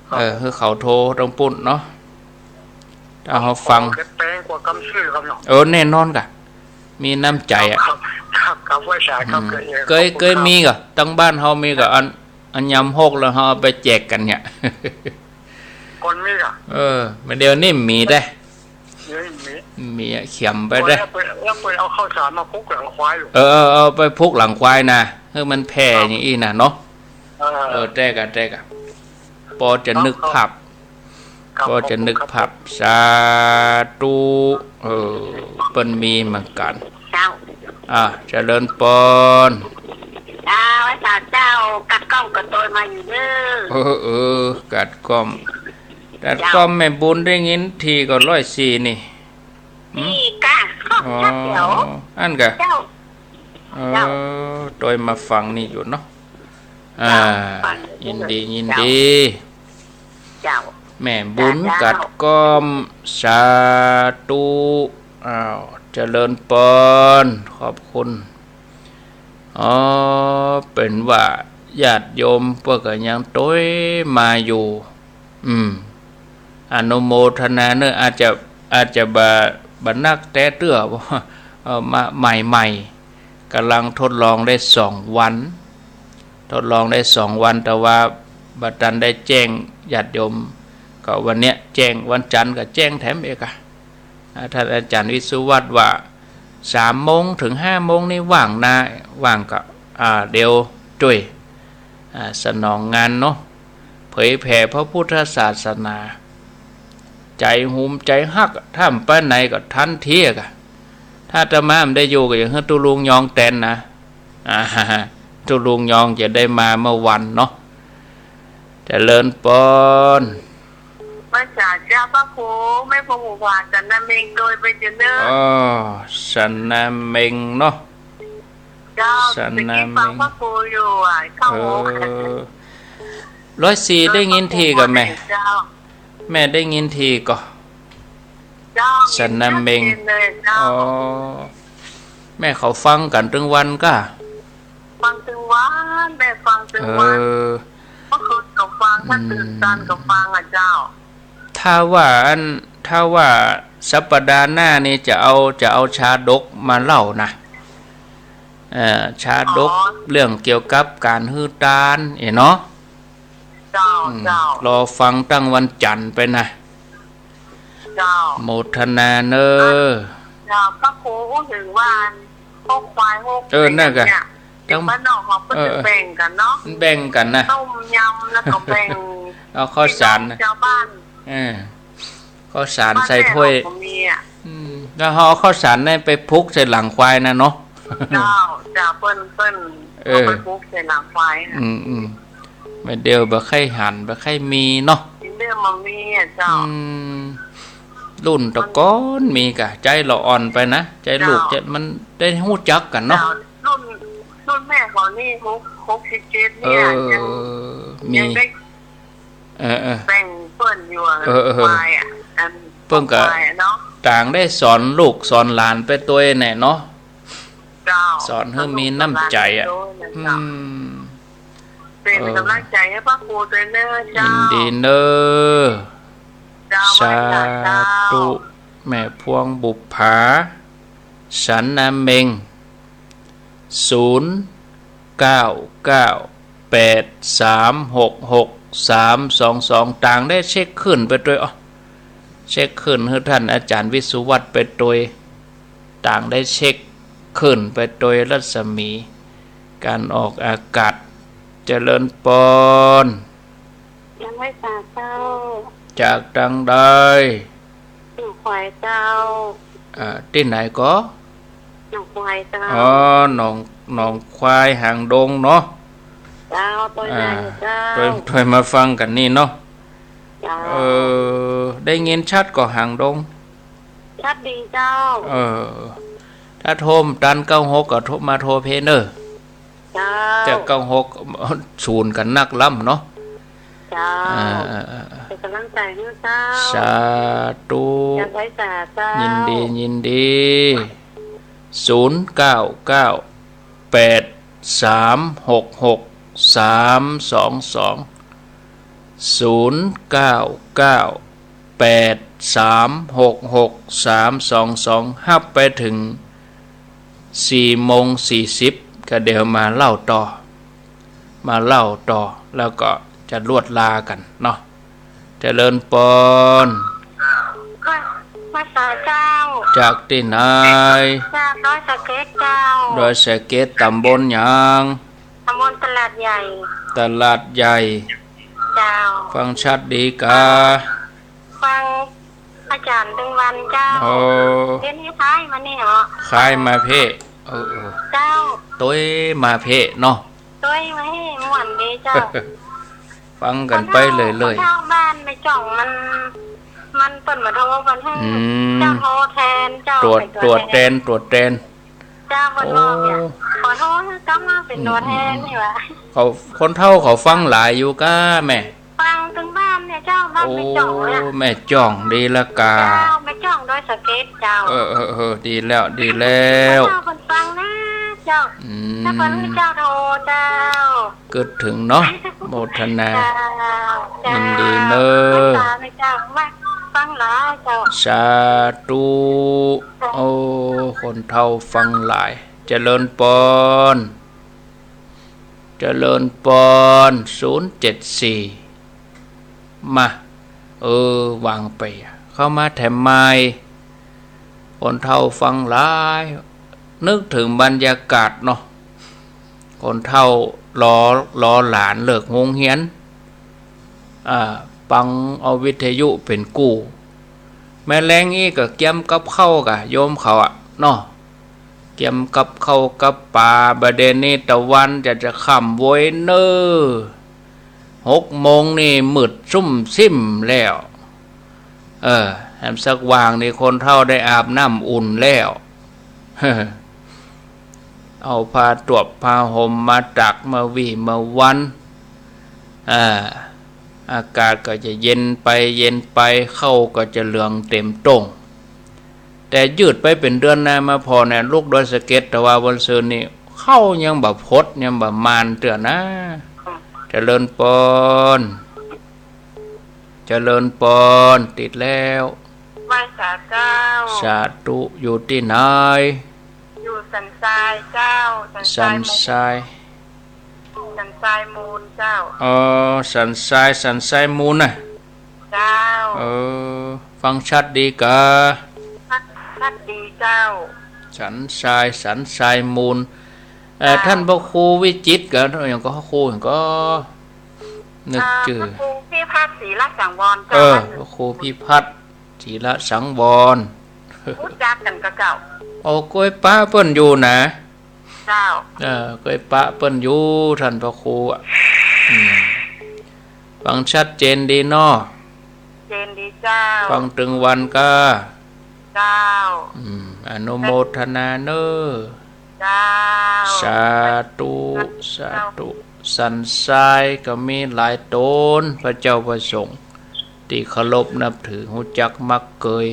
ครับ เออ คือเขาโทรตังปุ้นเนาะ ถ้าเฮาฟัง ขอแปลงกว่ากำซื่อครับเนาะ เออ แน่นอนกะ มีน้ำใจ๋อะ ครับ ครับ ครับ ไหว้สาครับ อืม เกิด เกิด ขอบคุณครับ เกิดมีกะ ตังบ้านเฮามีกะ อัน อันยำหกแล้วเฮาเอาไปแจกกั๋นเนี่ย ก่อนมีกะ เออ มาเดี๋ยวนี้มีได้ เดี๋ยวนี้มี มีอะ เขียมไปได้ แล้วเปิ้น แล้วเปิ้นเอาข้าวสารมาพุกหลังควายอยู่ เออ เอา เอาไปพุกหลังควายนะ ให้มันแผ่ ครับ อย่างอี้นะเนาะ เออ เออ แต๊กะ แต๊กะ ปอจะนึกภาพ ครับ ปอจะนึกภาพ ขอบคุณครับ สาธุ เออ เปิ้นมีเหมือนกั๋น เจ้า อ่ะ เจริญปอน เจ้า สาธุเจ้า กัดก้อมก็ตวยมาอยู่เน่อ เออ เออ กัดก้อม กัดก้อม เจ้า แม่บุญได้ยินทีก็ร้อยสี่นี่ หืม นี่กะ อ๋อ ชัดเดียว อั้นกะ เจ้า เออ เจ้า ตวยมาฟังนี่อยู่เนาะ อ่า เจ้า ฟังอยู่ ยินดี ยินดี เจ้า แม่บุญ เจ้า กัดก้อม สาธุ อ้าว เจริญปอน ขอบคุณ อ๋อ เป๋นว่าญาติโยมเปิ้นก็ยังตวยมาอยู่ อืม อนุโมทนาเน่อ อาจจะ อาจจะบ่ บ่นักแต๊เตื้อ เพราะว่า เอ่อ มาใหม่ๆ ก่ำลังทดลองได้สองวัน ทดลองได้สองวัน แต่ว่าบ่ตันได้แจ้งญาติโยม ก็วันเนี้ยแจ้ง วันจันทร์ก็แจ้งแถมเอกอะ อ่า ท่านอาจ๋ารย์วิศวัตรว่า สามโมงเถิงห้าโมงนี่ว่างนา ว่างก็ อ่า เดี๋ยวจ้วย อ่า สนองงานเนาะ เผยแผ่พระพุทธศาสนา ใจ๋หุมใจ๋ฮัก ถ้าบ่ไปไหนก็ทันทีอะ ถ้าอาตมาบ่ได้อยู่ก็อย่างหื้อตุ๊ลุงยองแตนนะ อ่า ตุ๊ลุงยองจะได้มาเมื่อวันเนาะ เจริญปอน ไหว้สาเจ้าพระครู แม่ครูหมู่ขวาสันนาเม็งตวยไปเจ้าเน่อ อ๋อ สันนาเม็งเนาะ เจ้า สันนาเม็ง ตะกี้ฟังพระครูอยู่อะ เข้า เออ ร้อยสี่ได้ยินทีก่อแม่ เจ้า แม่ได้ยินทีก่อ เจ้า สันนาเม็ง ชัดเจนเลยเจ้า อ๋อ แม่เขาฟังกั๋นตึงวันก้า ฟังตึงวัน แม่ฟังตึงวัน เออ เมื่อคืนก็ฟัง ถ้าตื่นตันก็ฟังอะเจ้า ถ้าว่าอัน ถ้าว่าสัปดาห์หน้านี่จะเอา จะเอาชาดกมาเล่านะ เอ่อ ชาดก อ๋อ เรื่องเกี่ยวกับก๋านหื้อตาน เอ๋เนาะ เจ้า อืม เจ้า รอฟังตั้งวันจันทร์ไปนะ เจ้า โมทนาเน่อ เจ้า พระครูพูดถึงว่า พวกควายพวก เออ นั่นกะ เนี่ย ตั้ง บ้านนอกเขาก็ เออ จะแบ่งกั๋นเนาะ มันแบ่งกั๋นนะ ต้มยำแล้วก็แบ่ง เอาข้าวสาร พี่น้องชาวบ้าน เออ ข้าวสารใส่ถ้วย บ้านแม่เขาก็มีอะ อืม แล้วเขาเอาข้าวสารนั่นไปพุกใส่หลังควายนะเนาะ เจ้า เจ้า เปิ้น เปิ้น เออ เอาไปพุกใส่หลังควายนะ อืม อืม บ่าเดี่ยวบ่ใค่หัน บ่ใค่มีเนาะ เดี่ยวบ่มีอะเจ้า อืม รุ่นตะก๋อนมีก่ะ ใจ๊ละอ่อนไปนะ ใจ๊ลูก เจ้า ใจ๊ มันได้ฮู้จักกั๋นเนาะ เจ้า รุ่น รุ่นแม่เขานี่ หก หกสิบเจ็ดเนี่ย เออ ยัง มี ยังได้ เออ เออ แต่งเปิ้นอยู่อะ เออ เออ ควายอะ อัน เปิ้นก็ ควายอะเนาะ ต่างได้สอนลูกสอนหลานไปตวยแหน่เนาะ เจ้า สอนหื้อมีน้ำใจ๋อะ สอนลูกสอนหลานไปตวยนะเจ้า อืม เป๋นก๋ำลังใจ๋หื้อพระครูตวยเน่อ เออ เจ้า ยินดีเน่อ เจ้า สาธุ ไหว้สาเจ้า แม่พวงบุปผา สันนาเม็ง ศูนย์ เก้า เก้า แปด สาม หก หก สาม สอง สอง ต่างได้เช็คคลื่นไปตวย อ้อ เช็คคลื่นหื้อท่านอาจ๋ารย์วิศวัตไปตวย ต่างได้เช็คคลื่นไปตวย รัศมีก๋านออกอากาศ เจริญปอน ยังไหว้สาเจ้า จากตางใด หนองควายเจ้า อ่า ตี้ไหนก่อ หนองควายเจ้า อ๋อ หนอง หนองควายหางดงเนาะ เจ้า ตวย อ่า มาเจ้า ตวย ตวยมาฟังกั๋นนี่เนาะ เจ้า เออ ได้ยินชัดก่อหางดง ชัดดีเจ้า เออ ถ้าโทรตันเก้าหกก็โทรมาโทรเพเน่อ เจ้า จะเก้าหก ศูนย์กั๋นนักล้ำเนาะ เจ้า อ่า เป๋นก๋ำลังใจ๋หื้อเจ้า สาธุ ยังไหว้สาเจ้า ยินดี ยินดี ศูนย์ เก้า เก้า แปด สาม หก หก สาม สอง สอง ศูนย์ เก้า เก้า แปด สาม หก หก สาม สอง สอง ฮับไปเถิงสี่โมงสี่สิบ ก็เดี๋ยวมาเล่าต่อ มาเล่าต่อ แล้วก็จะลวดลากั๋นเนาะ เจริญปอน ไหว้สาเจ้า จากตี้ไหน จากดอยสะเก็ดเจ้า ดอยสะเก็ด ตำบลหยัง ตำบลตลาดใหญ่ ตลาดใหญ่ เจ้า ฟังชัดดีก่า ฟังอาจ๋ารย์ตึงวันเจ้า โอ้ เดี๋ยวนี้คล้ายมานี่เหรอ คล้ายมาเพ่ เออ เออ เจ้า ตวยมาเพ่เนาะ ตวยมาเพ่ ม่วนดีเจ้า ฟังกั๋นไปเรื่อยๆ คนเฒ่าบ้านแม่จ่องมัน มันเปิ้นบ่โทรบ่โทร อืม เจ้าโทรแตน เจ้า ตรวจ ไปตรวจ ตรวจแตน ตรวจแตน เจ้า เปิ้นบอกเนี่ย โอ้ ขอโทษ เจ้ามาเป๋นตั๋วแตนนี่หว่า เขา คนเฒ่าเขาฟังหลายอยู่ก่าแม่ ฟังตึงบ้านเนี่ยเจ้า บ้านแม่จ่องเนี่ย โอ้ แม่จ่องดีละก่า เจ้า แม่จ่องดอยสะเก็ดเจ้า เออ เออ เออ ดีแล้ว ดีแล้ว เจ้า เปิ้นฟังนะเจ้า อืม ถ้าเปิ้นหื้อเจ้าโทรเจ้า กึ๊ดเถิงเนาะ โมทนา เจ้า เจ้า ยินดีเน่อ เมตต๋าแม่เจ้า มาฟังหลายเจ้า สาธุ โอ้ คนเฒ่าฟังหลาย เจริญปอน เจริญปอน ศูนย์เจ็ดสี่ มา เออ วางไป เข้ามาแถมใหม่ คนเฒ่าฟังหลาย นึกเถิงบรรยากาศเนาะ คนเฒ่าลอ ลอหลานเลิกโฮงเฮียน อ่า ฟังเอาวิทยุเป๋นกู้ แม่แลงอี้ก็เกียมกับข้าวก่า โยมเขาอะเนาะ เกียมกับข้าวกับป๋า บ่าเดี๋ยวนี้ตะวันจะ จะค่ำโว้ยเน่อ หกโมงนี่มืดซุ่มซิ่มแล้ว เออ แหมสักว่างนี่คนเฒ่าได้อาบน้ำอุ่นแล้ว เอาผ้าตวบผ้าห่มมาตากมาหวีมาวัน อ่า อากาศก็จะเย็นไปเย็นไป ข้าวก็จะเหลืองเต็มต้ง แต่ยืดไปเป๋นเดือนนะ มาผ่อเนี่ย ลูกดอยสะเก็ด แต่ว่าวันซืนนี่ข้าวยังบ่พด ยังบ่มานเตื้อนะ เจริญปอน เจริญปอน ติดแล้ว ไหว้สาเจ้า สาธุ อยู่ตี้ไหน อยู่สันทรายเจ้า สันทราย สันทราย มูล สันทรายมูลเจ้า อ๋อ สันทราย สันทรายมูลน่ะ เจ้า เออ ฟังชัดดีก่า ชัด ชัดดีเจ้า สันทราย สันทรายมูล เอ่อ เจ้า ท่านพระครูวิจิตรก่า อย่างก็ครูอย่างก็ นึกจื้อ เอ่อ พระครูพิพัฒน์ศรีละสังวรเจ้า เออ พระครูพิพัฒน์ศรีละสังวร ฮู้จักกั๋นก่าเจ้า โอ้ ก้วยป๊ะเปิ้นอยู่นะ เจ้า เออ ก้วยป๊ะเปิ้นอยู่ ท่านพระครูอะ อืม ฟังชัดเจนดีเนาะ เจนดี เจ้า ฟังตึงวันก้า เจ้า อืม อนุโมทนาเน่อ เจ้า สาธุ สาธุ สันทรายก็มีหลายต๋น พระเจ้าพระสงฆ์ ตี้เคารพนับถือ ฮู้จักมักเกย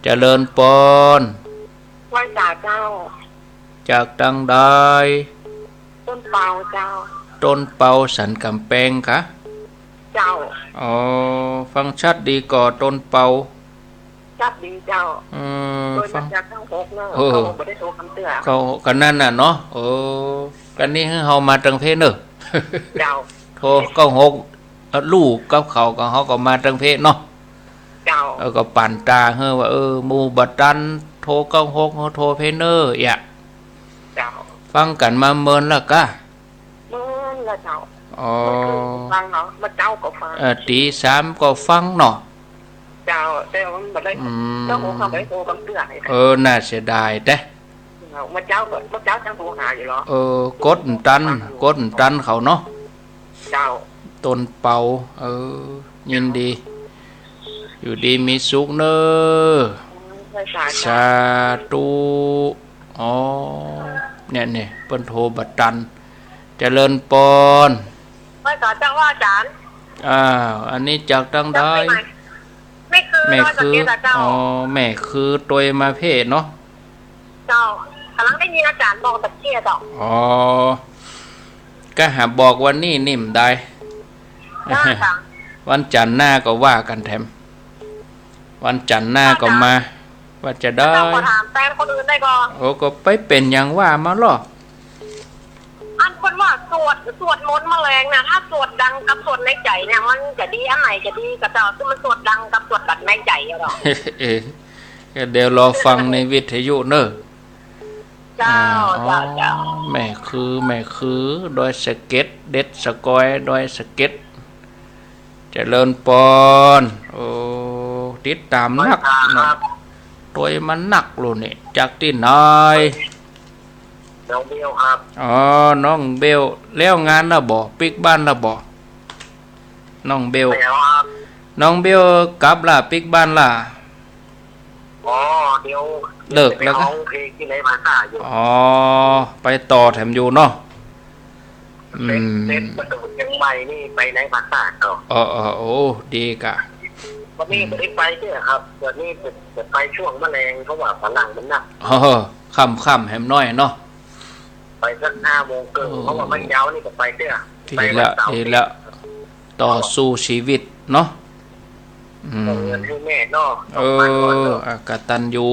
เจริญปอน ไหว้สาเจ้า จากตังใด ต้นเปาเจ้า ต้นเปาสันก๋ำแปงกา เจ้า อ๋อ ฟังชัดดีก่อ ต้นเปา ชัดดีเจ้า อืม โตยมาจากเก้าหกเน่อ เออ เก้าหกบ่ได้โตกำเตื้อ เก้าหก ก็นั่นน่ะเนาะ เออ กั๋นนี้หื้อเฮามาตังเพเน่อ เจ้า โตเก้าหก เอ่อ ลู่กับเขาก็ เฮาก็มาตังเพเนาะ เจ้า เออ ก็ปั่นต๋าหื้อว่า เออ หมู่บ่ตันโตเก้าหก เฮาโตเพเน่อ เยียะ เจ้า ฟังกั๋นมาเมินละก้า เมินละเจ้า อ๋อ เมื่อคืนก็ฟังเนาะ เมื่อเจ๊าก็ฟัง เออ ตี๋สามก็ฟังเนาะ เจ้า แต่ว่ามันบ่ได้ อืม เก้าหก เฮาบ่ได้โตกำเตื้อ เออ น่าเสียดายแต๊ เมื่อเจ๊าก็ เมื่อเจ๊าจังโตหาอยู่เหรอ เออ กดตัน กดตันเขาเนาะ เจ้า ต้นเปา เออ ยินดี อยู่ดีมีสุขเน่อ สาธุ สาธุ อ๋อ เนี่ย เนี่ย เปิ้นโตบ่ตัน เจริญปอน ไหว้สาเจ้า ว่าอาจ๋ารย์ อ้าว อันนี้จากตังใด แม่คือ แม่คือ ดอยสะเก็ดอะเจ้า อ๋อ แม่คือโตยมาเพเนาะ เจ้า ก๋ำลังได้ยินอาจ๋ารย์บอกตะเกียะเจ้า อ๋อ ก็หาบอกวันนี้นี่บ่ได้ ว่าจ้ะ วันจันทร์หน้าก็ว่ากั๋นแถม วันจันทร์หน้าก็มา ว่าจะได้ เจ้าก็ถามแตนคนอื่นได้ก่อ โอ้ ก็ไปเป๋นหยังว่ามาลอ อันเปิ้นว่าสวด สวดมนต์มะแลงน่ะ ถ้าสวดดังกับสวดในใจ๋เนี่ย มันจะดี อันไหนจะดีกาเจ้า คือมันสวดดังกับสวดแบบในใจ๋อะเหรอ เออ ก็เดี๋ยวรอฟังในวิทยุเน่อ เจ้า อ่า เจ้า อ๋อ เจ้า แม่คือ แม่คือ ดอยสะเก็ด เด็ดสะกอย ดอยสะเก็ด เจริญปอน โอ้ ติดต๋ามนักเนาะ โตยมานักลูกนี่ จากตี้ไหน น้องเบลครับ อ๋อ น้องเบล แล้วงานละบ่ ปิ๊กบ้านละบ่ น้องเบล แล้วครับ น้องเบลกลับละ ปิ๊กบ้านละ อ๋อ เดี๋ยว เลิกแล้วก็ จะไปฮ้องเพลงตี้ไหนผาซ่าอยู่ อ๋อ ไปต่อแถมอยู่เนาะ อืม เสร็จ เสร็จประตูเจียงใหม่นี่ไปไหนผาซ่าต่อ อ๋อ อ๋อ โอ้ ดีกะ วันนี้ อืม บ่ได้ไปเตื้อครับ วันนี้จะ จะไปช่วงมะแลง เพราะว่าฝรั่งมันนัก อ๋อ ค่ำๆ แหมน้อยเนาะ ไปสักห้าโมงเกิ่ง โอ้ เพราะว่าเมื่อเจ๊านี่ก็ไปเตื้อ ดีแล้ว ไปวันเสาร์ ดีแล้ว ต่อสู้ชีวิตเนาะ อืม ส่งเงินให้แม่เนาะ เออ สองพันกว่าเนาะ อ่ะ กตัญญู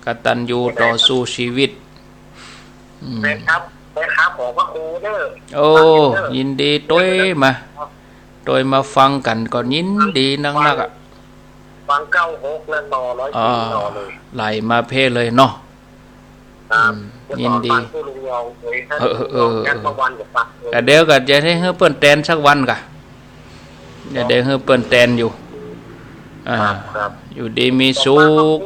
กตัญญู ไม่เป็นไรครับ ต่อสู้ชีวิต อืม เป็นครับ เป็นครับ ขอบพระคุณเด้อ โอ้ ครับ ยินดี โตยมา โตยมาฟังกั๋นก็ยินดีนักๆ อ่ะ ฟังเก้าหกแล้วต่อร้อยสี่ อ๋อ ต่อเลย ไหลมาเพ่เลยเนาะ ครับ อืม แล้วก็ ยินดี ฟังผู้ลุงยองเลย เออ เออ เออ ลุงยอง เออ จักรวาลกับฟังเลย แต่เดี๋ยวก็จะได้หื้อเปิ้นแตนสักวันกะ เดี๋ยว เดี๋ยวหื้อเปิ้นแตนอยู่ อ่า ครับ ครับ อยู่ดีมีสุข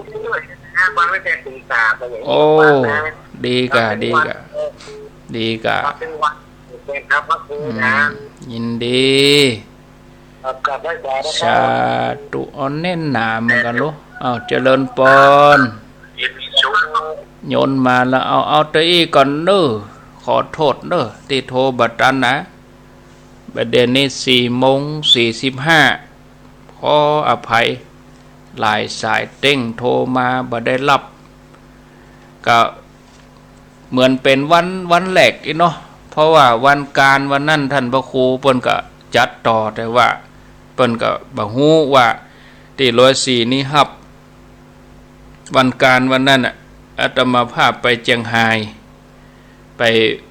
ฟังมาตั้งแต่ตีสามอะไรอย่างนี้ โอ้ ฟังนะ ดีกะ ครับ ดีกะ เป็นวัน ดีกะ ครับ เป็นวัน เป็นครับ พระครูนะ อืม ยินดี ครับ กราบไหว้สานะครับ สาธุ อ่อนแน่นหนาเหมือนกั๋นลูก อ้าว เจริญปอน โยนมาแล้ว เอา เอาตะอี้ก่อนเน้อ ขอโต้ษเน้อ ตี้โตบ่ตันนะ บ่าเดี่ยวนี้สี่โมงสี่สิบห้า ขออภัย หลายสายเต๊งโตมาบ่ได้ฮับ ก็ เหมือนเป๋นวัน วันแรกอี้เนาะ เพราะว่าวันก๋านวันนั้นท่านพระครูเปิ้นก็จัดต่อ แต่ว่าเปิ้นก็บ่ฮู้ว่าตี้ร้อยสี่นี่ฮับ วันก๋านวันนั้นน่ะ อาตมาภาพไปเจียงฮาย ไป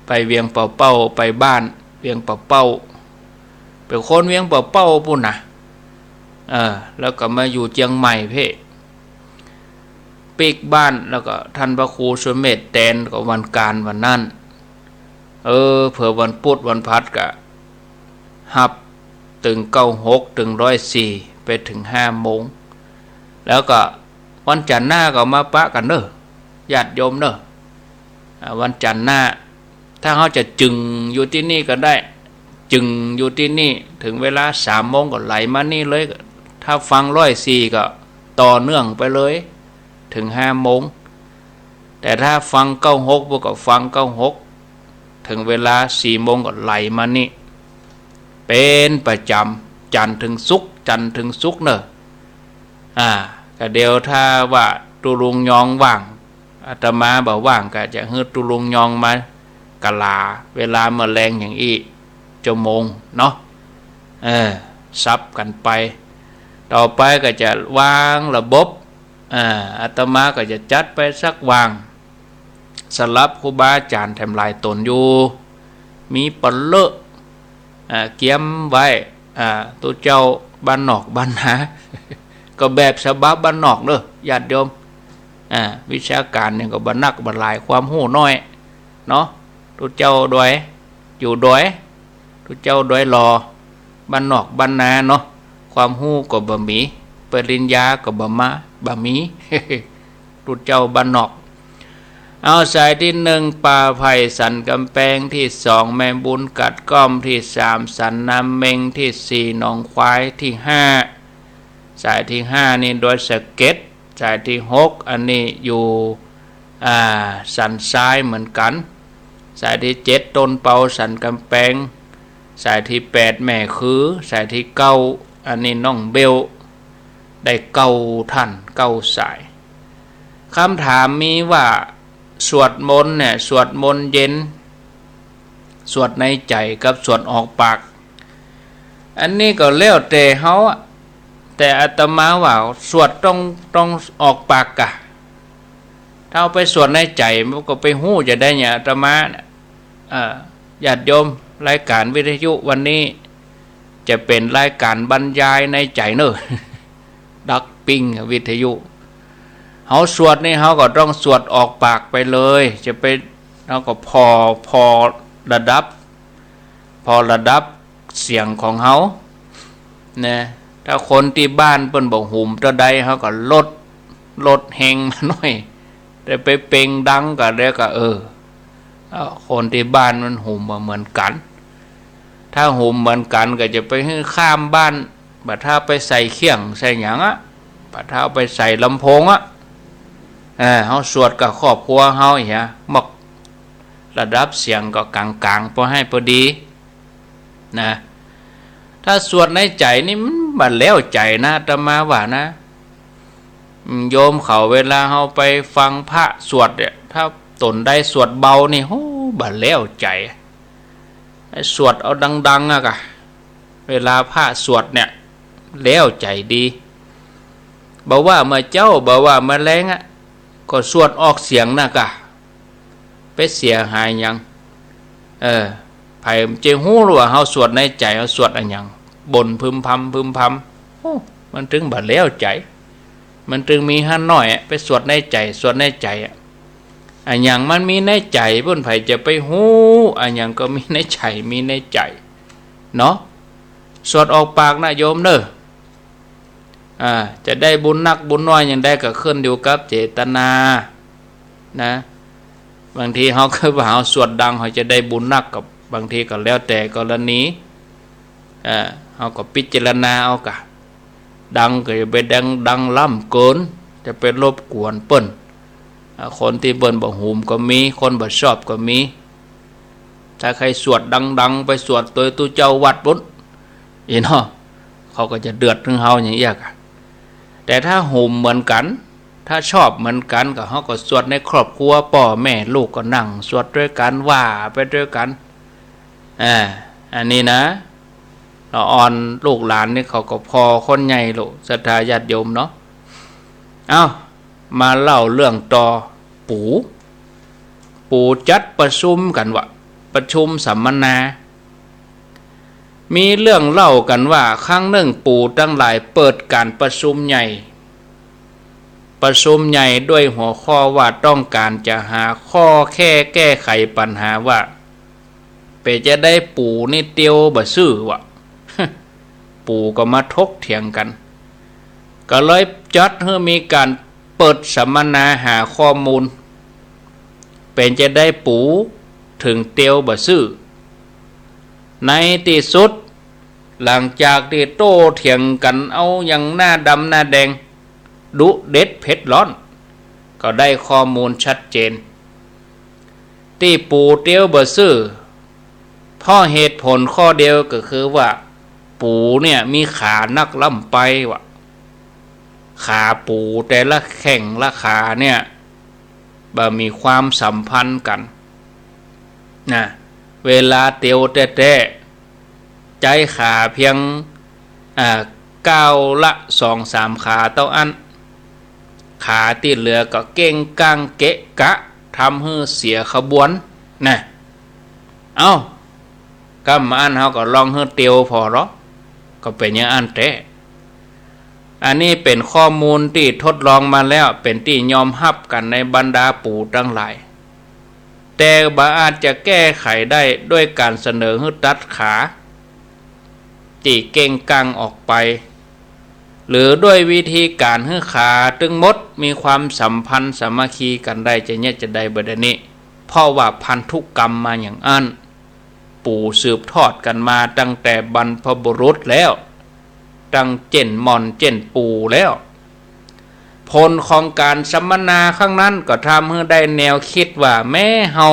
ไปเวียงป่าเป้า ไปบ้านเวียงป่าเป้า เป๋นคนเวียงป่าเป้าปู้นน่ะ เออ แล้วก็มาอยู่เจียงใหม่เพ่ ปิ๊กบ้าน แล้วก็ท่านพระครูสุเมธแตน ก็วันก๋านวันนั้น เออ เผื่อวันพุธวันพฤหัสก็ฮับ ตึงเก้าหก ตึงร้อยสี่ ไปเถิงห้าโมง แล้วก็วันจันทร์หน้าก็มาปะกั๋นเน้อ ญาติโยมเน้อ อ่า วันจันทร์หน้า ถ้าเฮาจะจึ่งอยู่ตี้นี่ก็ได้ จึ่งอยู่ตี้นี่ เถิงเวลาสามโมงก็ไหลมานี่เลย ก็ ถ้าฟังร้อยสี่ก็ต่อเนื่องไปเลย เถิงห้าโมง แต่ถ้าฟังเก้าหก พวกก็ฟังเก้าหก เถิงเวลาสี่โมงก็ไหลมานี่ เป๋นประจ๋ำ จันทร์เถิงศุกร์ จันทร์เถิงศุกร์เน่อ อ่า ก็เดี๋ยวถ้าว่าตุ๊ลุงยองว่าง อาตมาบ่ว่างก็จะหื้อตุ๊ลุงยองมากล่าวเวลาเมื่อแลงอย่างอี้จักโมงเนาะ เออ สับกั๋นไป ต่อไปก็จะวางระบบ อ่า อาตมาก็จะจัดไปสักวาง สำหรับครูบาอาจ๋ารย์แถมหลายต๋นอยู่ มีปะเลอะ อ่า เกียมไว้ อ่า ตุ๊เจ้าบ้านนอกบ้านนา ก็แบบฉบับบ้านนอกเน่อ ญาติโยม อ่า วิชาก๋านนี่ก็บ่นักบ่หลาย ความฮู้น้อยเนาะ ตุ๊เจ้าดอย อยู่ดอย ตุ๊เจ้าดอยหล่อ บ้านนอกบ้านนาเนาะ ความฮู้ก็บ่มี ปริญญาก็บ่มา บ่มี ตุ๊เจ้าบ้านนอก เอา สายตี้หนึ่ง ป้าไพ สันก๋ำแปง ตี้สอง แม่บุญกัดก้อม ตี้สาม สันน้ำเม็ง ตี้สี่ หนองควาย ตี้ห้า สายตี้ห้านี่ดอยสะเก็ด สายตี้หก อันนี้อยู่ อ่า สันทรายเหมือนกั๋น สายตี้เจ็ด ต้นเปา สันก๋ำแปง สายตี้แปด แม่คือ สายตี้เก้า อันนี้หนองเบ้ว ได้เก้าท่าน เก้าสาย กำถามมีว่า สวดมนต์เนี่ย สวดมนต์เย็น สวดในใจ๋กับสวดออกปาก อันนี้ก็แล้วแต่เฮาอะ แต่อาตมาว่าสวดต้อง ต้องออกปากก่ะ ถ้าเอาไปสวดในใจ๋มันก็ไปฮู้จะใดเนี่ย อาตมาเนี่ย เอ่อ ญาติโยม รายก๋านวิทยุวันนี้จะเป๋นรายก๋านบรรยายในใจ๋เน่อ ดักปิ้งวิทยุ เฮาสวดนี่เฮาก็ต้องสวดออกปากไปเลย จะไป เฮาก็ผ่อ ผ่อระดับ ผ่อระดับเสียงของเฮา นะ ถ้าคนตี้บ้านเปิ้นบ่หูมเต้าใด เฮาก็ลด ลดแฮงมาหน้อย แต่ไปเปล่งดังก็แล้วก็ เออ เอ่อ คนตี้บ้านมันหูมบ่เหมือนกั๋น ถ้าหูมเหมือนกั๋นก็จะไปหื้อข้ามบ้าน บ่าถ้าไปใส่เครื่องใส่หยังอะ บ่าถ้าไปใส่ลำโพงอะ เออ เฮาสวดกับครอบครัวเฮาเหีย มอกระดับเสียงก็ก๋างๆ ปอหื้อปอดี นะ ถ้าสวดในใจ๋นี่มันบ่แล้วใจ๋นะ อาตมาว่านะ อืม โยมเขาเวลาเฮาไปฟังพระสวดเนี่ย ถ้าต๋นใดสวดเบานี่ โห บ่แล้วใจ๋ ไอ้สวดเอาดังๆ อะก่ะ เวลาพระสวดเนี่ย แล้วใจ๋ดี บ่ว่าเมื่อเจ๊า บ่ว่าเมื่อแลงอะ ก็สวดออกเสียงน่ะก่ะ ไปเสียหายหยัง เออ ใผจะฮู้ว่าเฮาสวดในใจ๋ เฮาสวดอะหยัง บ่นพึมพำพึมพำ โอ้ มันตึงบ่แล้วใจ๋ มันตึงมีหั้นน้อยอะ ไปสวดในใจ๋ สวดในใจ๋อะ อะหยังมันมีในใจ๋ เปิ้นใผจะไปฮู้ อะหยังก็มีในใจ๋ มีในใจ๋ เนาะ สวดออกปากนะโยมเน่อ อ่า จะได้บุญนักบุญน้อยอย่างใดก็ขึ้นอยู่กับเจตนา นะ บางทีเฮาก็ว่าเฮาสวดดัง เฮาจะได้บุญนัก ก็บางทีก็แล้วแต่กรณี เอ่อ เฮาก็พิจารณาเอาก่ะ ดังก็อย่าไปดัง ดังล้ำเกิน จะไปรบกวนเปิ้น อ่า คนตี้เปิ้นบ่หูมก็มี คนบ่ชอบก็มี ถ้าใค่สวดดังๆ ไปสวดโตยตุ๊เจ้าวัดปุ้น อี้เนาะ เขาก็จะเดือดเถิงเฮาอย่างอี้ก่ะ แต่ถ้าหูมเหมือนกั๋น ถ้าชอบเหมือนกั๋นก็ เฮาก็สวดในครอบครัว ป้อแม่ลูกก็นั่งสวดตวยกั๋น ว่าไปตวยกั๋น อ่า อันนี้นะ ละอ่อนลูกหลานนี่เขาก็ผ่อคนใหญ่โล ศรัทธาญาติโยมเนาะ เอ้า มาเล่าเรื่องต่อ ปู่ ปู่จัดประชุมกั๋นวะ ประชุมสัมมนา มีเรื่องเล่ากั๋นว่า ครั้งนึ่งปู่ตังหลายเปิดก๋านประชุมใหญ่ ประชุมใหญ่ด้วยหัวข้อว่าต้องก๋านจะหาข้อแค่แก้ไขปัญหาว่า เป๋นจะใดปู่นี่เตียวบ่ซื่อวะ ปู่ก็มาถกเถียงกั๋น ก็เลยจัดหื้อมีก๋านเปิดสัมมนาหาข้อมูล เป๋นจะใดปู่เถิงเตียวบ่ซื่อ ในตี้สุด หลังจากตี้โต้เถียงกั๋นเอาอย่างหน้าดำหน้าแดง ดุเด็ดเผ็ดร้อน ก็ได้ข้อมูลชัดเจน ตี้ปู่เตียวบ่ซื่อ เพราะเหตุผลข้อเดียวก็คือว่า ปู่เนี่ยมีขานักล้ำไปว่ะ ขาปู่แต่ละแข้งละขาเนี่ย บ่มีความสัมพันธ์กั๋น นะ เวลาเตียวแต๊ๆ ใจ๊ขาเพียง อ่า ก้าวละสองสามขาเต้าอั้น ขาตี้เหลือก็เก้งก้างเกะกะ ทำหื้อเสียขบวน นะ เอ้า กำอั้นเฮาก็ลองหื้อเตียวผ่อลอ ก็เป๋นอย่างอั้นแต๊ อันนี้เป๋นข้อมูลตี้ทดลองมาแล้ว เป๋นตี้ยอมฮับกั๋นในบรรดาปู่ตังหลาย แต่บ่อาจจะแก้ไขได้ด้วยก๋านเสนอหื้อตัดขาตี้เก้งก้างออกไป หรือด้วยวิธีก๋านหื้อขาตึงหมดมีความสัมพันธ์สามัคคีกั๋นได้ จะเยียะจะใดบ่ได้นี้ เพราะว่าพันธุกรรมมาอย่างอั้น ปู่สืบทอดกั๋นมาตั้งแต่บรรพบุรุษแล้ว ตั้งเจ้นม่อนเจ้นปู่แล้ว ผลของก๋านสัมมนาครั้งนั้นก็ทำหื้อได้แนวกึ๊ดว่า แม้เฮา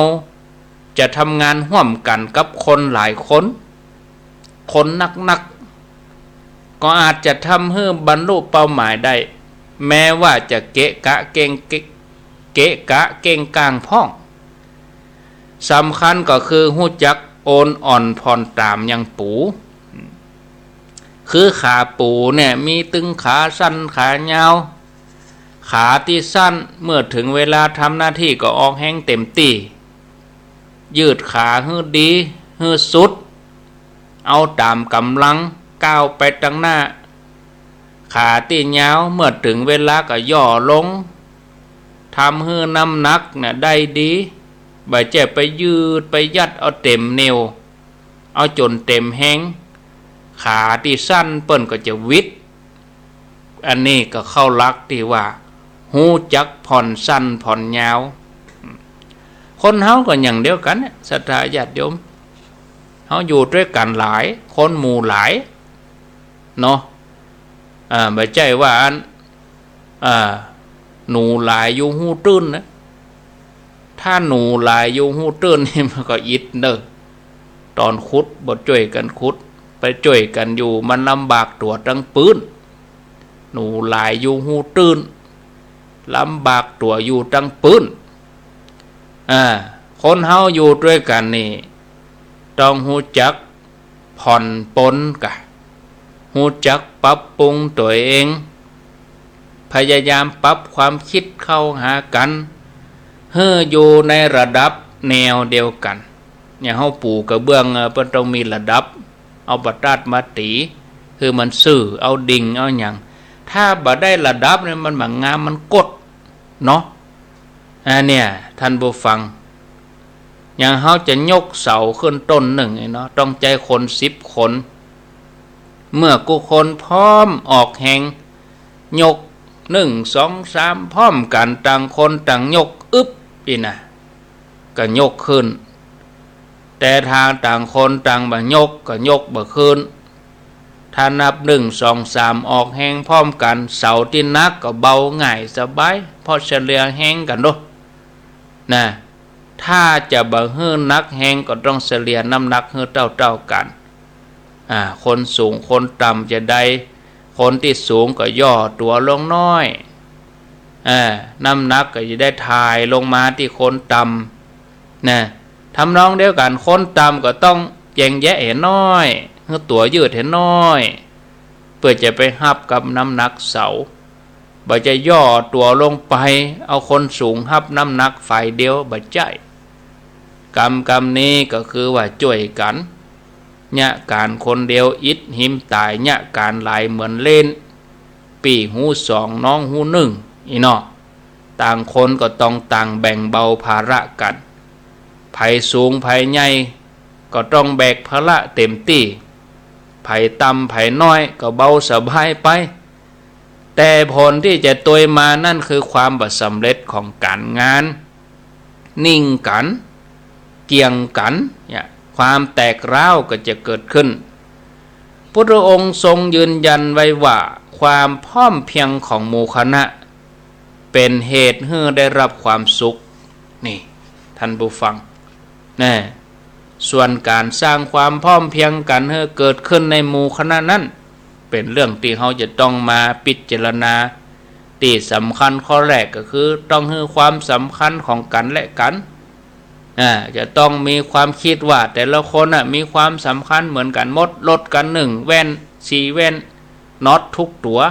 จะทำงานฮ่วมกั๋นกับคนหลายคน คนนักๆ ก็อาจจะทำหื้อบรรลุเป้าหมายได้ แม้ว่าจะเกะกะเก้ง เกะ เกะกะเก้งก้างพ่อง สำคัญก็คือฮู้จักโอนอ่อนผ่อนต๋ามอย่างปู่ คือขาปู่เนี่ยมีตึงขาสั้นขายาว ขาตี้สั้นเมื่อเถิงเวลาทำหน้าตี้ก็ออกแฮงเต๋มตี้ ยืดขาหื้อดีหื้อสุด เอาต๋ามก๋ำลังก้าวไปตังหน้า ขาตี้ยาวเมื่อเถิงเวลาก็ย่อลง ทำหื้อน้ำหนักเนี่ยได้ดี บ่ใจ้ไปยืดไปยัดเอาเต๋มเน็ว เอาจ๋นเต๋มแฮง ขาตี้สั้นเปิ้นก็จะวิด อันนี้ก็เข้าหลักตี้ว่า ฮู้จักผ่อนสั้นผ่อนยาว คนเฮาก็อย่างเดียวกั๋นเนี่ย ศรัทธาญาติโยม เฮาอยู่ตวยกั๋นหลาย คนหมู่หลาย เนาะ อ่า บ่ใจ้ว่าอัน อ่า หนูหลายอยู่ฮู้ตื้นนะ ถ้าหนูหลายอยู่ฮู้ตื้นนี่มันก็อิดเน่อ ต๋อนขุดบ่จ้วยกั๋นขุด ไปจ้วยกั๋นอยู่มันลำบากตั๋วตังปื๊น หนูหลายอยู่ฮู้ตื้น ลำบากตั๋วอยู่ตังปื๊น อ่า คนเฮาอยู่ตวยกั๋นนี่ ต้องฮู้จักผ่อนปลนก่ะ ฮู้จักปรับปรุงตั๋วเอง พยายามปรับความกึ๊ดเข้าหากั๋น หื้ออยู่ในระดับแนวเดียวกั๋น อย่างเฮาปู๋กระเบื้อง เอ่อ เปิ้นต้องมีระดับ เอาบรรทัดมาตี๋ คือมันซื่อ เอาดิ่ง เอาหยัง ถ้าบ่ได้ระดับเนี่ย มันบ่งาม มันกด เนาะ อันเนี่ย ท่านผู้ฟัง อย่างเฮาจะยกเสาขึ้นต้นนึ่งนี่เนาะ ต้องใจ๊คนสิบคน เมื่อกู้คนพร้อมออกแฮง ยก นึ่ง สอง สาม พร้อมกั๋น ต่างคนต่างยก อึ๊บ นี่นะ ก็ยกขึ้น แต่ถ้าต่างคนต่างบ่ยก ก็ยกบ่ขึ้น ถ้านับ นึ่ง สอง สาม ออกแฮงพร้อมกั๋น เสาตี้หนักก็เบาง่ายสบาย เพราะเฉลี่ยแฮงกั๋นโด นะ ถ้าจะบ่หื้อหนักแฮงก็ต้องเฉลี่ยน้ำหนักหื้อเต้าๆ กั๋น อ่า คนสูงคนต่ำจะได้ คนตี้สูงก็ย่อตั๋วลงน้อย อ่า น้ำหนักก็จะได้ถ่ายลงมาตี้คนต่ำ นะ ทำนองเดียวกั๋น คนต่ำก็ต้องแยงแยะหื้อน้อย หื้อตั๋วยืดหื้อน้อย เปื้อจะไปฮับกับน้ำหนักเสา บ่ใจ้ย่อตั๋วลงไป เอาคนสูงฮับน้ำหนักฝ่ายเดียว บ่ใจ้ กรรมกรรมนี้ก็คือว่าจ้วยกั๋น เยียะก๋านคนเดียวอิดหิมต๋าย เยียะก๋านหลายเหมือนเล่น ปี้ฮู้สองน้องฮู้นึ่ง อี้เนาะ ต่างคนก็ต้องต่างแบ่งเบาภาระกั๋น ใผสูงใผใหญ่ก็ต้องแบกภาระเต๋มตี้ ใผต่ำใผน้อยก็เบาสบายไป แต่ผลตี้จะตวยมานั้นคือความบ่สำเร็จของก๋านงาน นิ่งกั๋น เกี่ยงกั๋น เนี่ย ความแตกร้าวก็จะเกิดขึ้น พุทธองค์ทรงยืนยันไว้ว่า ความพร้อมเพรียงของหมู่คณะ เป๋นเหตุหื้อได้รับความสุข นี่ ท่านผู้ฟัง แน่ ส่วนก๋านสร้างความพร้อมเพรียงกั๋นหื้อเกิดขึ้นในหมู่คณะนั้น เป๋นเรื่องตี้เฮาจะต้องมาพิจารณา ตี้สำคัญข้อแรกก็คือต้องหื้อความสำคัญของกั๋นและกั๋น อ่า จะต้องมีความกึ๊ดว่าแต่ละคนน่ะมีความสำคัญเหมือนกั๋นหมด รถกั๋นนึ่งแว่น สี่แว่น น็อตทุกตั๋ว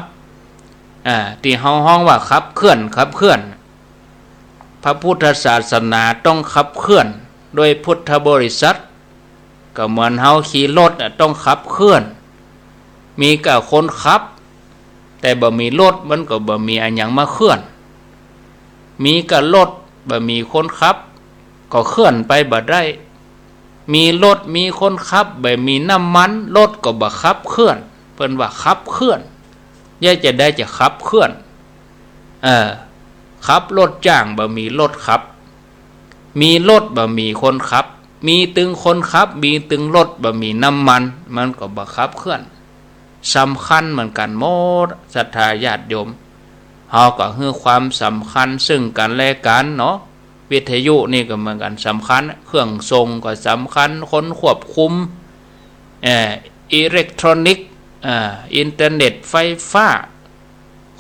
อ่า ตี้เฮาฮ้องว่าขับเคลื่อน ขับเคลื่อน พระพุทธศาสนาต้องขับเคลื่อนโดยพุทธบริษัท ก็เหมือนเฮาขี่รถน่ะต้องขับเคลื่อน มีก้าคนขับ แต่บ่มีรถมันก็บ่มีอะหยังมาเคลื่อน มีก้ารถบ่มีคนขับ ก็เคลื่อนไปบ่ได้ มีรถมีคนขับ บ่มีน้ำมัน รถก็บ่ขับเคลื่อน เปิ้นว่าขับเคลื่อน ยายจะได้จะขับเคลื่อน เออ ขับรถจ้างบ่มีรถขับ มีรถบ่มีคนขับ มีตึงคนขับ มีตึงรถ บ่มีน้ำมัน มันก็บ่ขับเคลื่อน สำคัญเหมือนกั๋นหมด ศรัทธาญาติโยม เฮาก็หื้อความสำคัญซึ่งกั๋นและกั๋นเนาะ วิทยุนี่ก็เหมือนกั๋น สำคัญ เครื่องส่งก็สำคัญ คนควบคุม เอ่อ อิเล็กทรอนิกส์ อ่า อินเทอร์เน็ต ไฟฟ้า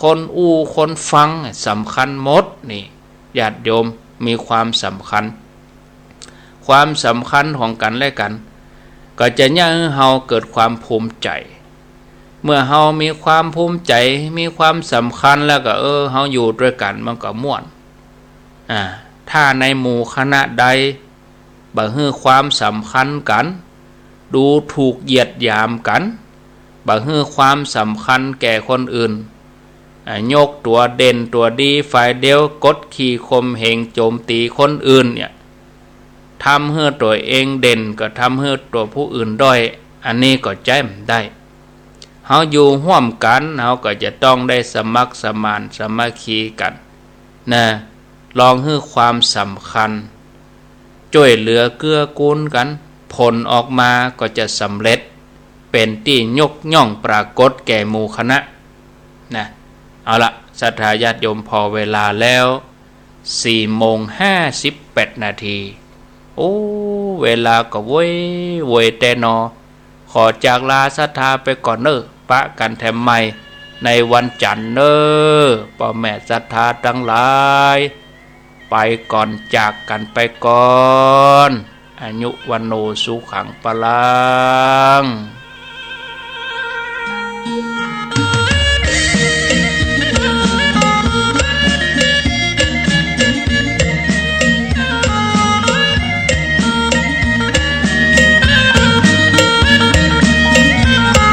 คนอู้คนฟัง สำคัญหมดนี่ ญาติโยม มีความสำคัญ ความสำคัญของกั๋นและกั๋น ก็จะเยียะหื้อเฮาเกิดความภูมิใจ๋ เมื่อเฮามีความภูมิใจ๋ มีความสำคัญแล้วก็ เออ เฮาอยู่ตวยกั๋นมันก็ม่วน อ่า ถ้าในหมู่คณะใด บ่หื้อความสำคัญกั๋น ดูถูกเหยียดหยามกั๋น บ่หื้อความสำคัญแก่คนอื่น อ่า ยกตั๋วเด่นตั๋วดีฝ่ายเดียว กดขี่ข่มเหงโจมตีคนอื่นเนี่ย ทำหื้อตั๋วเองเด่นก็ทำหื้อตั๋วผู้อื่นด้อย อันนี้ก็ใจ๊บ่ได้ เฮาอยู่ฮ่วมกั๋น เฮาก็จะต้องได้สมัครสมานสามัคคีกั๋น นะ ลองหื้อความสำคัญ จ้วยเหลือเกื้อกูลกั๋น ผลออกมาก็จะสำเร็จ เป๋นตี้ยกย่องปรากฏแก่หมู่คณะ นะ เอาละ ศรัทธาญาติโยม ผ่อเวลาแล้ว สี่โมงห้าสิบแปดนาที โอ้ เวลาก็โวยโวยแต๊นอ ขอจากลาศรัทธาไปก่อนเน่อ ปะกั๋นแถมใหม่ในวันจันทร์เน่อ ป้อแม่ศรัทธาตังหลาย ไปก่อน จากกั๋นไปก่อน อายุ วัณโณ สุขัง พลัง